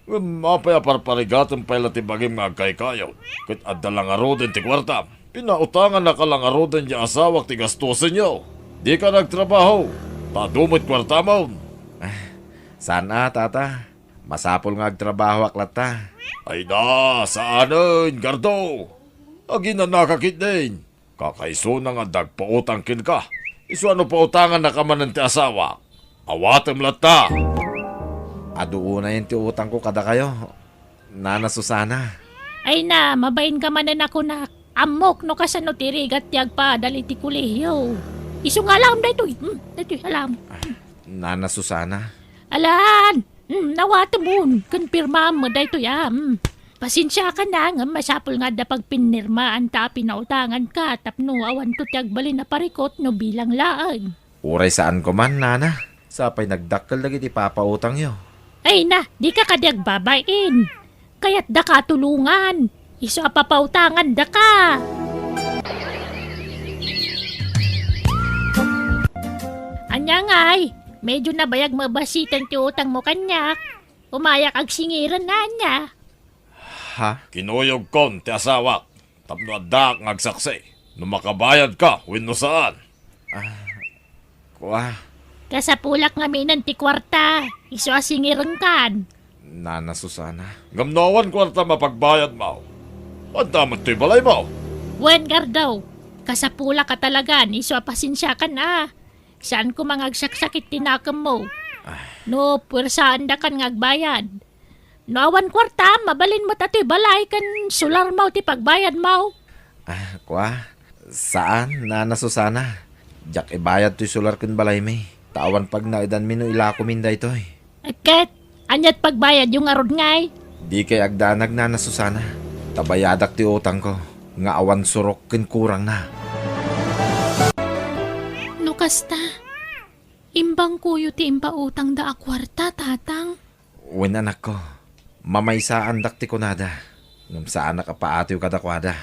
Ngem apay a parparigatem pay la ti bagim nga agkaykayod, ket adda la ngaruden ti kuartam? Pinautangannaka la ngaruden ti asawak ti gastusenyo. Dika nagtrabaho, ta adu met kuartamon. Ah, saan a, Tata. Masapul nga agtrabahoak latta. Ay na, saanen, Gardo. Aginanaka ketdin. Kakaisuna nga adda agpautang kenka. Isu a no pautangannaka manen ti asawak, awatem latta. Adu unayen ti utangko kadakayo, Nana Susana. Ay na, mabainka manen a kunak. Ammok no kasano ti rigat ti agpaadal iti kolehiyo. Isu nga alam daytoy. Hmm, daytoy, alam. Ah, Nana Susana. Alan! Hmm, nawatemon. Ken pirmaam met daytoy, ah. Hmm. Pasensiakan a, ngem masapul nga adda pagpinirmaan ta a pinautanganka tapno awanto ti agbalin a parikut no bilang laeng. Uray saanko man, Nana. Sapay nagdakkel dagiti papautangyo. Ay na, dika kadi agbabain. Kayatdaka a tulongan. Isu a papautangandaka. Ania ngay, medyo nabayag mabasiten ti utangmo kaniak. Umayak agsingiren, ania? Ha? Kinuyogkon ti asawak tapno addaak nga agsaksi no makabayadka wenno saan. Ah, kua. Kasapulak ngaminen ti kuarta, isu a singirenkan. Nana Susana. Ngem no awan kuarta mapagbayadmo, adda met toy balaymo. Wen, Gardo, kasapulak a talagan, isu a pasensiakan a. Saan koma nga agsaksakit ti nakemmo. Ah. No puersaandakan nga agbayad. No awan kuarta, mabalin met a toy balay ken solarmo ti pagbayadmo. Ah, kua? Saan, Nana Susana. Diak ibayad toy solar ken balaymi. Ta awan pagnaedanmi no ilakomin daytoy. Ket, aniat pagbayadyo ngarud ngay? Dikay agdanag, Nana Susana. Ta bayadak ti utangko nga awan surok ken kurangna. No kasta, imbangkoyo ti impautangda a kuarta, Tatang. Wen, anakko, mamaysaandak ti kunada, ngem saanak a paatiw kadakuada.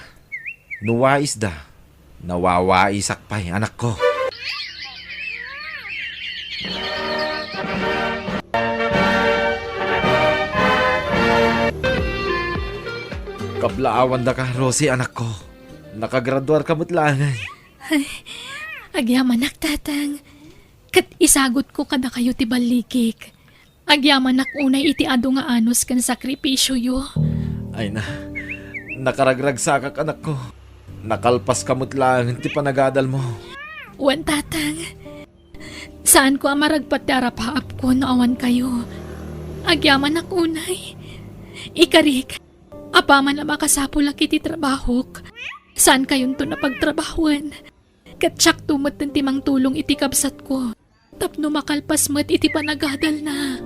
No waisda, nawawaisak pay, anakko. Kablaawandaka, Rosie, anakko. Nakagraduarka met laengen. Ay, agyamanak, Tatang. Ket isagutko kadakayo ti ballikik. Agyamanak unay iti adu nga anus ken sakripisioyo. Ay na, nakaragragsakak, anakko. Nakalpaska met laeng ti panagadalmo. Wen, Tatang. Saanko a maragpat ti arapaapko no awan kayo. Agyamanak unay. Ikarik, apaman a makasapulak iti trabahok, saan kayonto a pagtrabahoen. Ket siakto metten ti mangtulong iti kabsatko tapno makalpas met iti panagadalna.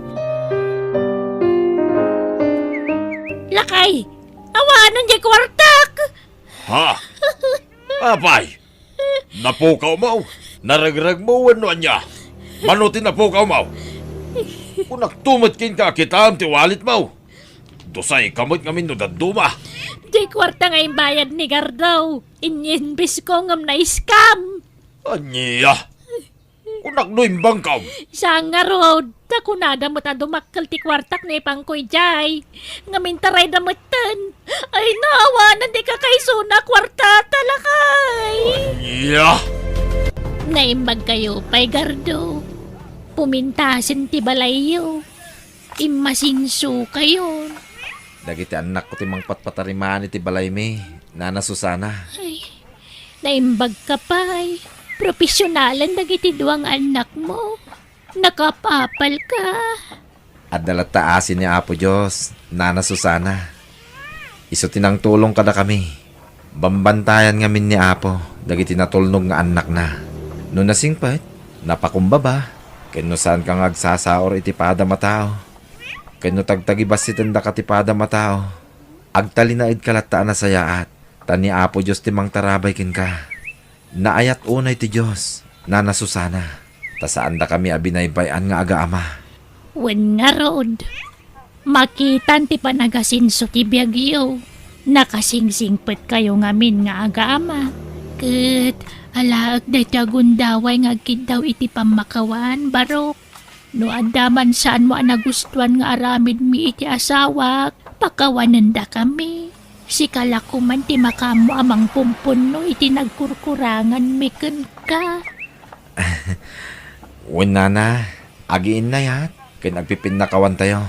Lakay, awanen diay kuartak! Ha? Apay, napukawmo? Naregregmo wenno ania? Mano ti napukawmo? Kunakto met kenka a kitaem ti walitmo. Dusayka met ngamin no dadduma. Diay kuarta nga imbayad ni Gardo. Inyinbisko ngem na-scam. Ania? Kunak no imbangkam. Saan ngarud, ta kunada met a dumakkel ti kuartak no ipangko idiay. Ngem intarayda metten. Ay, naawanan ti kakaisuna a kuarta, talakay. Ania? Naimbagkayo pay, Gardo. Pumintasen ti balayyo. Immasinsokayon. Dagiti annakko ti mangpatpatariman iti balaymi, Nana Susana. Ay, naimbagka pay. Profesionalen dagiti dua nga annakmo. Nakaapapalka. Adda latta asi ni Apo Dios, Nana Susana. Isu ti nangtulong kadakami. Bambantayan ngamin ni Apo dagiti natulnog nga annakna. No nasingpet, napakumbaba, ken no saanka nga agsasaur iti padam a tao, ken no tagtagibassitendaka ti padam a tao, agtalinaedka latta a nasayaat, ta ni Apo Dios ti mangtarabay kenka. Naayat unay ti Dios, Nana Susana. Ta saandakami a binaybay-an nga agaama. Wen ngarud, makitan ti panagasenso ti biagyo. Nakasingsingpetkayo ngamin nga agaama. Ket alaek daytoy a gundaway nga agkiddaw iti pammakawan, Barok. No adda man saanmo a nagustuan nga aramidmi iti asawak, pakawanendakami. Sika la koman ti makaammo a mangpumpunno iti nagkurkuranganmi kenka. Wen, Nana, agiinnayat ken agpipinnakawantayo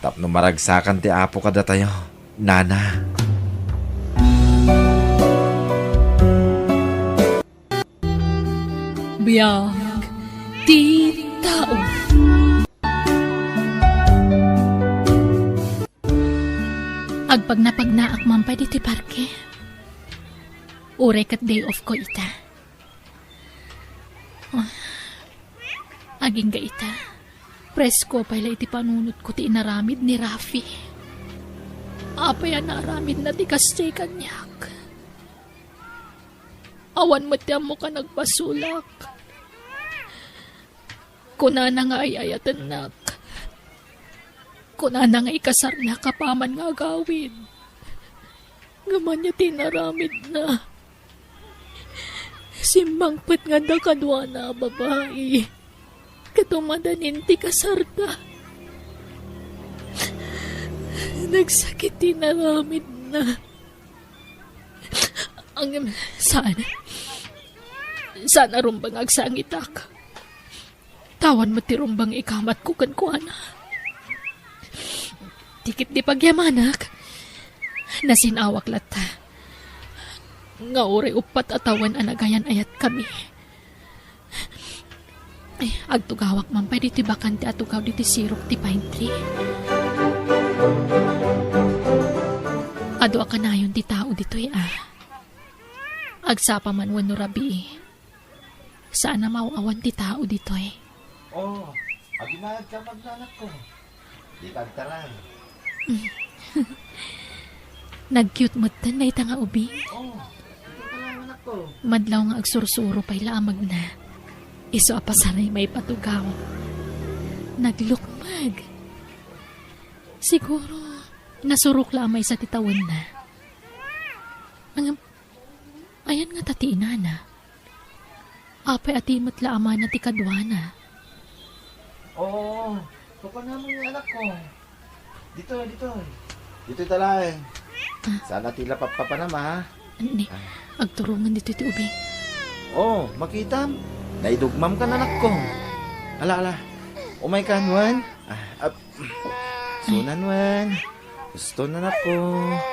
tapno maragsakan ti Apo kadatayo, Nana. Biag ti tao. Agpagnapagnaak man pay ditoy parke. Uray ket day off ko ita. Ah, agingga ita. Presko pay la iti panunotko ti inaramid ni Rafi. Apay a naaramidna ti kasdiay kaniak? Awan met ti ammo a nagpasulak. Kunana nga ay-ayatennak. Kunana nga ikasarnak apaman nga agawid. Ngem ania ti inaramidna? Simmangpet nga adda kaduana a babai. Ket umadanin ti kasarda. Nagsakit ti inaramidna. Ngem saan. Saan a rumbeng agsangitak. Awan met ti rumbeng ikamatko kenkuana. Ti ketdi pagyamanak, nasin-awak latta nga uray uppat a tawen a nagayan-ayatkami. Agtugawak man pay ditoy bakante a tugaw ditoy sirok ti pine tree. Adu a kanayon ti tao ditoy a. Agsapa man wenno rabii. Saan a maaw-awan ti tao ditoy. Oh, aginayad ka, anakko. Dika agtaray. Nag-cute metten dayta nga ubing. Oh, dika agtaray, anakko. Madlaw nga agsursuro pay la a magna. Isu a pasaray maipatugaw. Naglukmeg. Siguro, nasurok la a maysa ti tawenna. Ang Ayan ngata ti inana. Apay a ti met la amana ti kaduana? Oo, kukunamin nga anakko. Ditoy, ditoy. Ditoy talaeng. Ah. Saan a ti la pappapanam, ha? Ni, agturongen ditoy ti ubing. Oh, makitam. Naidugmam kan anakko. Ala, ala. Umay kan, wen. Ah, ap-, Sunan wen. Uston, anakko.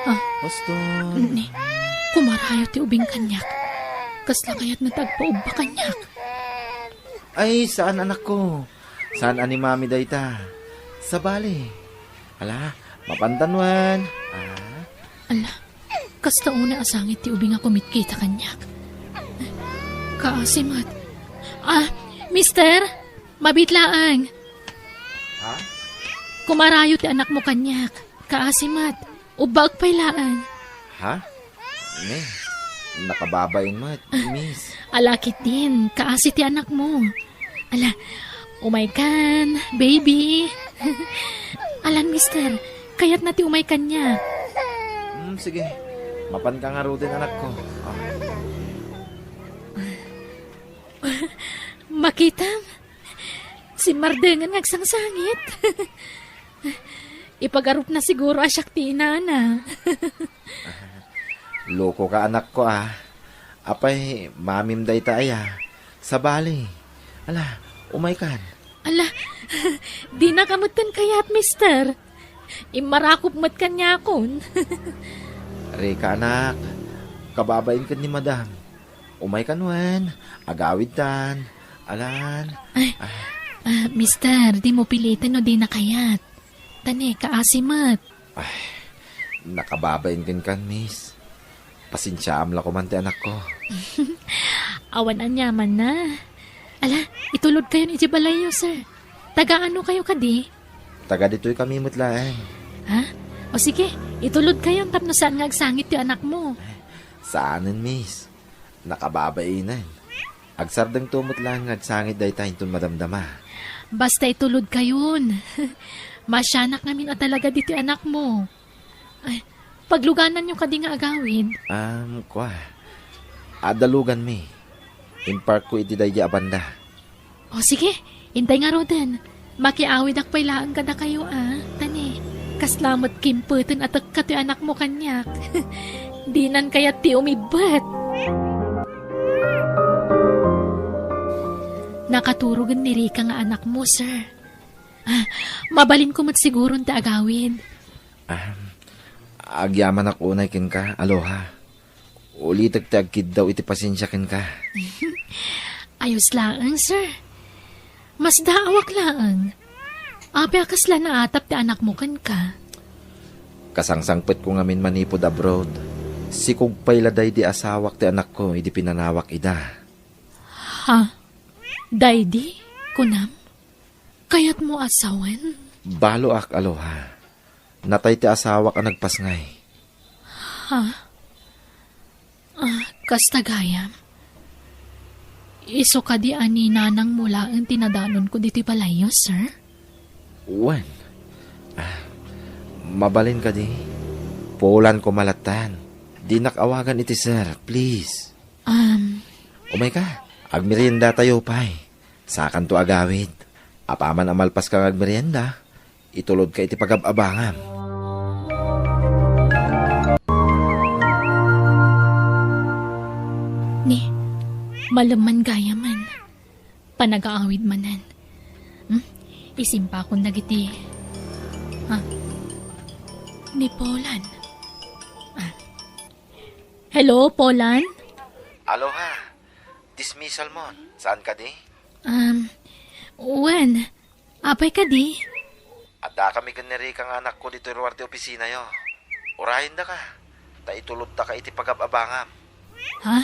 Ah. Uston. Ni, kumarayo ti ubing kaniak. Kasla kayatna ti agpaubba kaniak. Ay, saan, anakko. Saan a ni Mami dayta. Sabali. Ala, mapantan wen. Ah. Ala, kasta unay a sangit ti ubing a kumitkita kaniak. Kaasi met. Ah, mister? Mabiit laeng. Ha? Kumarayo ti anakmo kaniak. Kaasi met. Ubbaek pay laeng. Ha? Ne, nakababain met, miss. Ala ketdin, kaasi ti anakmo. Ala, umay kan, baby. Alan, mister, kayatna ti umay kaniak. Hmm, sige. Mapanka ngaruden, anakko. Ah. Makitam? Simmardengen nga agsangsangit. Ipagarupna siguro a siak ti inana. Lokoka, anakko, a. Apay, mamim dayta aya. Sabali. Ala, umay kan. Ala, dinaka metten kayat, mister. Immarakop met kaniakon. Rika, anak. Kababain ken ni madam. Umay kan wen, agawidtan. Alan. Ay, ah, mister, dimo piliten no dina kayat. Ta ne, kaasi met. Ay, nakababain kenkan, miss. Pasensiaam la koman ti anakko. Awan aniamanna. Ala, itulodkayon idiay balayyo, sir. Taga ano kayo kadi? Taga ditoy kami met laeng. Ha? O sige, itulodkayon tapno saan nga agsangit ti anakmo. Saanen, miss. Nakababainen. Agsardengto met laeng nga agsangit dayta inton madamdama. Basta itulodkayon. Maasianak ngamin a talaga ditoy anakmo. Ay, paglugananyo kadi nga agawid? Um, kua. Adda luganmi. Imparkko iti daydi a banda. O sige, intay ngaruden. Makiawidak pay laeng kadakayo a. Tani, kasla met kimpeten a tekka ti anakmo kaniak. Dinan kayat ti umibbet. Nakaturogen ni Rica nga anakmo, sir. Ah, mabalinko met siguron ti agawid. Ah, agyamanak unay kenka, Aloha. Ulitek ti agkiddaw iti pasensia kenka. Ayos laeng, sir. Masdaawak laeng. Apay a kasla naatap ti anakmo kenka? Kasangsangpetko ngamin manipud abroad. Sikog pay la daydi asawak ti anakko idi pinanawak ida. Ha? Daydi? Kunam? Kayatmo a sawen? Baloak, Aloha. Natay ti asawak a nagpasngay. Ha? Ah, kasta gayam. Isu kadi a ni nanangmo laeng ti nadanonko ditoy balayyo, sir? Wen. Ah, mabalin kadi? Pulan ko malatan. Dinak awagan iti sir, please. Um. Umayka, agmeriendatayo pay. Sakanto agawid. Apaman a malpaska nga agmerienda, itulodka iti pagab-abangam. Ni, malemman gayamen. Panagaawid manen. Hmm? Isimpakon dagiti, ah, ni Polan. Ah. Hello, Polan? Aloha. Dismissal mon. Saan kadi? Um, wen. Apay kadi? Addakami ken ni Rica nga anakko ditoy ruar ti opisinayo. Urayendaka. Ta itulodtaka iti pagab-abangam. Ha?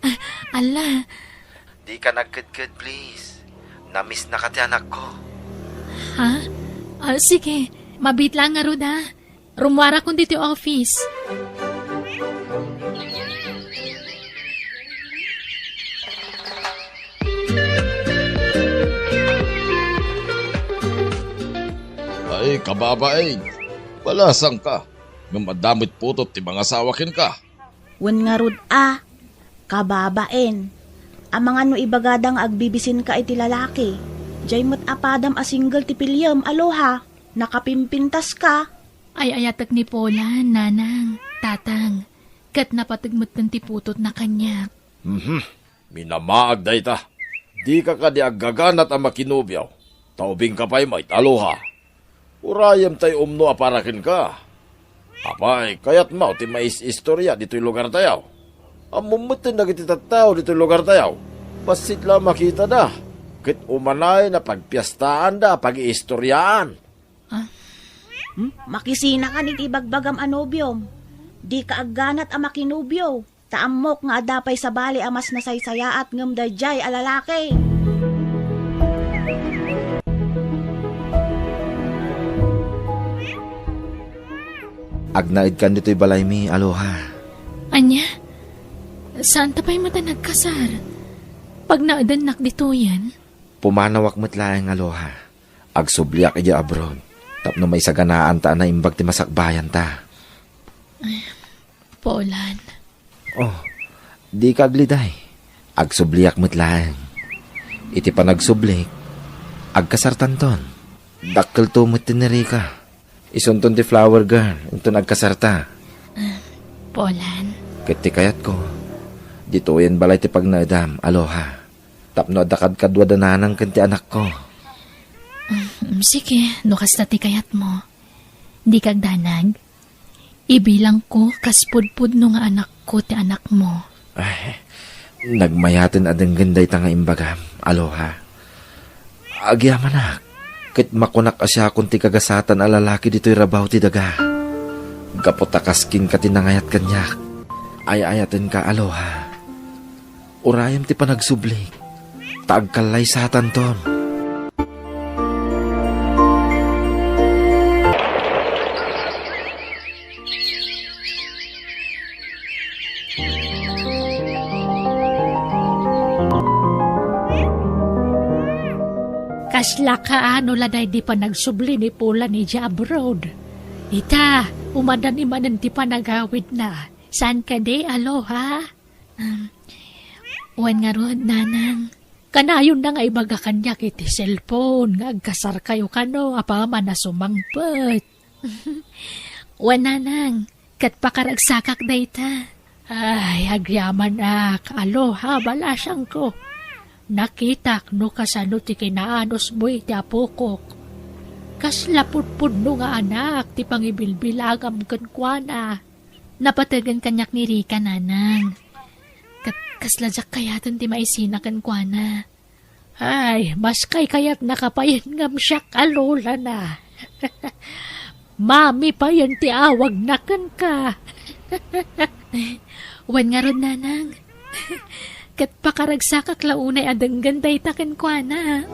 Ah, ala. Dika nagkedked, please. Namisnaka ti anakko. Ha? Ah, sige. Mabiit lang ngarud, ha? Rummuarakon ditoy office. Ay, kababain, balasangka. Ngem adda met putot ti mangasawa kenka. Wen ngarud a, kababain. Amangan no ibagada nga agbibisinka iti lalaki. Diay met apadam a single ti piliem, Aloha. Nakapimpintaska. Ay-ayatek ni Polan, nanang, tatang, ket napateg metten ti putotna kaniak. Mhm. Minamaag dayta. Dika kadi aggaganat a makinobio, ta ubingka pay met, Aloha. Urayem tay umno a para kenka. Apay, kayatmo ti mais-istoria ditoy lugartayo? Ammom metten dagiti tattao ditoy lugartayo. Bassit la a makitada, ket umanayen a pagpiestaanda a pagiistoriaan. Ah. Hmm? Makisinakan iti ibagbagam a nobiom. Dika agganat a makinobio. Ta ammok nga adda pay sabali a mas nasaysayaat ngem daydiay a lalaki. Agnaedkan ditoy balaymi, Aloha. Ania? Saanta pay met a nagkasar? Pagnaedannak ditoyen? Pumanawak met laeng, Aloha. Agsubliak idiay abroad tapno maisaganaanta a naimbag ti masakbayanta. Ay, Polan. Oh, dika agliday. Agsubliak met laeng. Iti panagsublik, agkasartanton. Dakkelto met ti ni Rica. Isunton ti flower girl, inton agkasarta. Ah, Polan. Ket ti kayatko, ditoyen balay ti pagnaedam, Aloha. Tapno adda kadkadua da nanang ken ti anakko. Mm, sige, no kasta ti kayatmo. Dika agdanag. Ibilangko kas pudpudno nga anakko ti anakmo. Ay, nagmayaten a denggen dayta nga imbagam, Aloha. Agyamanak, ket makunak a siakon ti kagasatan a lalaki ditoy rabaw ti daga. Gapu ta kas kenka ti nangayat kaniak, ay-ayatenka, Aloha. Urayem ti panagsublik, ta agkallaysatanton. Kasla kaano la daydi panagsubli ni Polan idiay abroad? Ita, umadani manen ti panagawidna. Saan kadi, Aloha? Um, wen ngarud, Nanang. Kanayonna nga ibaga kaniak iti cellphone nga agkasarkayo kano apaman a sumangpet. Wen, Nanang, ket pakaragsakak dayta. Ay, agyamanak, Aloha, balasangko. Nakitak no kasano ti kinaanusmo iti apokok. Kasla pudpudno nga anak ti pangibilbilangam kenkuana. Napategen kaniak ni Rica, Nanang. Ket kasla diak kayaten ti maisina kenkuana. Ay, mas kaykayatnaka payen ngem siak a lolana. Mami payen ti awagna kenka. Wen ngarud, Nanang. Ket pakaragsakak la unay a denggen dayta kenkuana.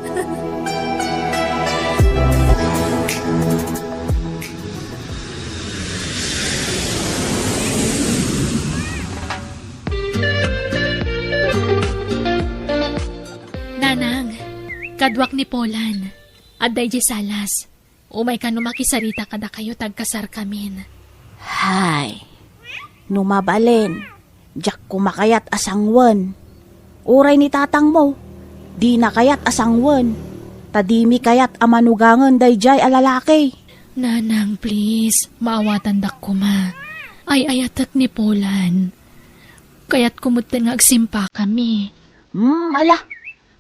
Nanang, kaduak ni Polan. Adda idiay salas. Umay kano makisarita kadakayo ta agkasarkamin. Hay, no mabalin, diak koma kayat a sangwen. Uray ni tatangmo, dina kayat a sangwen, ta dimi kayat a manugangen daydiay a lalaki. Nanang, please, maawatandak koma. Ay-ayatek ni Polan. Kayatko metten nga agsimpakami. Hmm, ala,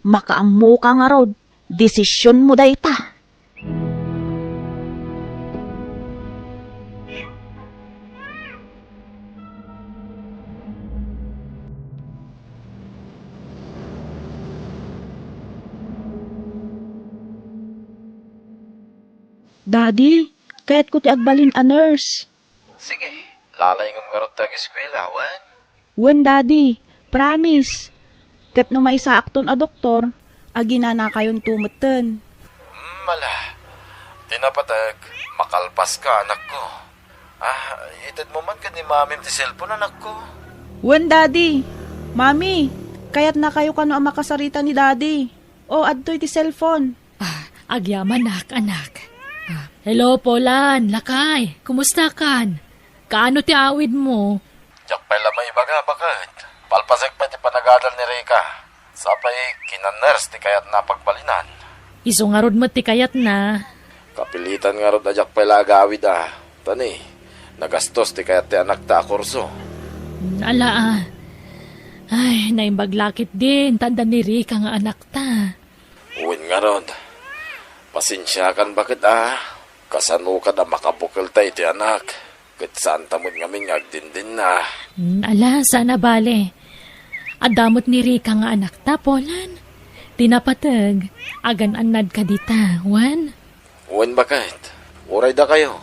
makaammoka ngarud. Desisionmo dayta. Daddy, kayatko ti agbalin a nurse. Sige, lalayngem ngarud ti ageskuela, wen? Wen, Daddy. Promise. Ket no maisaakton a doktor, aginanakayonto metten. Hmm, ala. Ti napateg, makalpaska, anakko. Ah, itedmo man ken ni Mamim ti cellphone, anakko. Wen, Daddy. Mami, kayatnakayo kano a makasarita ni Daddy. O, adtoy ti cellphone. Ah, agyamanak, anak. Ah, hello, Polan, lakay. Kumustakan? Kaano ti awidmo? Diak pay la maibaga, baket. Palpasek pay ti panagadal ni Rica. Sapay, kina-nurse ti kayatna a pagbalinan. Isu ngarud met ti kayatna. Kapilitan ngarud a diak pay la agawid a. Tani, nagastos ti kayat ti anakta a kurso. Mm, ala, ah. Ay, naimbag la ketdin, ta adda ni Rica nga anakta. Wen ngarud, pasensiakan baket a, kasano kada makabukelta iti anak, ket saanta met ngamin nga agdindinna. Hmm, ala, saan a bale. Adda met ni Rica nga anakta, Polan. Ti napateg, agan-annadka dita, wen? Wen baket, uray dakayo.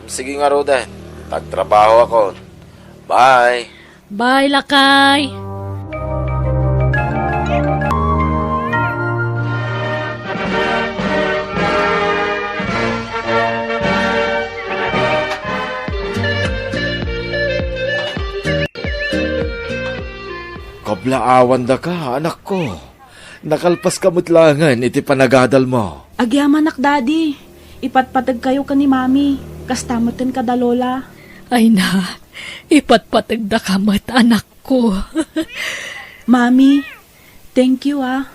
Sige ngaruden, agtrabahoakon. Bye! Bye, lakay! Kablaawandaka, anakko. Nakalpaska met laengen iti panagadalmo. Agyamanak, Daddy. Ipatpategkayo ken ni Mami. Kasta metten kada Lola. Ay na, ipatpategdaka met, anakko. Mami, thank you, ah.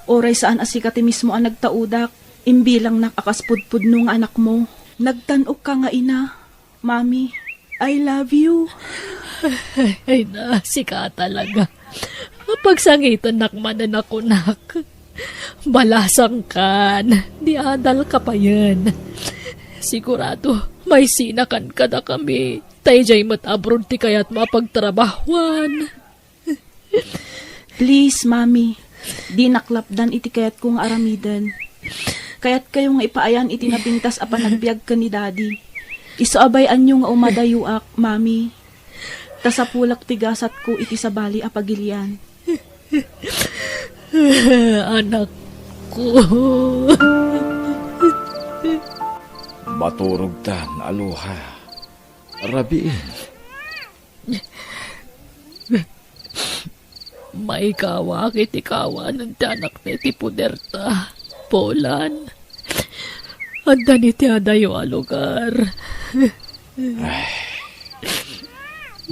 Uray saan a sika ti mismo a nagtaudak, imbilangnak a kas pudpudno nga anakmo. Nagtan-okka nga ina. Mami, I love you. Ay na, sika talaga. Pagsangitennak manen a kunak. Balasangkan, di adalka payen. Sigurado, maisinakan kadakami. Ta idiay met abroad ti kayatmo a pagtrabahuan. Please, Mami, dinak lapdan iti kayatko nga aramiden. Kayatkayo nga ipaayan iti napintas a panagbiag ken ni Daddy. Isu a bay-anyo nga umadayoak, Mami. Ta sapulak ti gasatko iti sabali a pagilian. Anakko. Maturogtan, Aloha. Rabiin. Maikawak iti kawanen ti anakta iti poderta. Polan, adda ni ti adayo a lugar.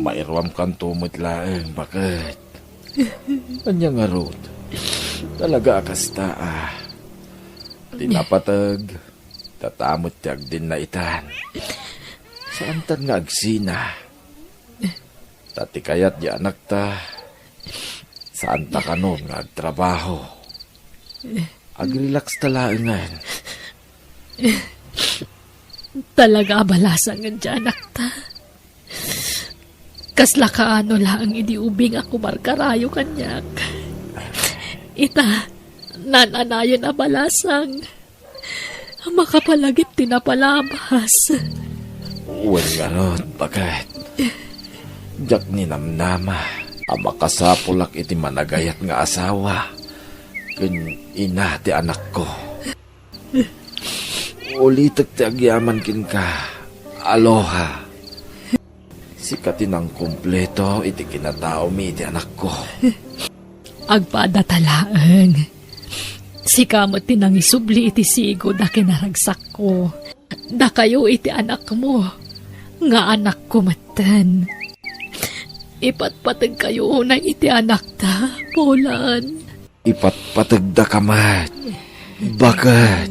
Mairuamkanto met laeng, baket. Ania ngarud? Talaga a kasta, a. Ti napateg, data met ti agdinna itan. Saantan nga agsina. Ta ti kayat di anakta, saanta kanon nga agtrabaho. Agrelaxta laengen. Talaga a balasangen ti anakta. Kasla kaano laeng idi ubing a kumarkarayo kaniak. Ita, naan-anayen a balasang. Makapalagip ti napalabas. Wen ngarud, baket. Diak ninamnama a makasapulak iti managayat nga asawa ken ina ti anakko. Ulitek ti agyaman kenka, Aloha. Sika ti nangkumpleto iti kinataomi iti anakko. Agpadata laeng. Sika met ti nangisubli iti sigud a kinaragsakko. Dakayo iti anakmo, nga anakko metten. Ipatpategkayo unay iti anakta, Polan. Ipatpategdaka met, baket.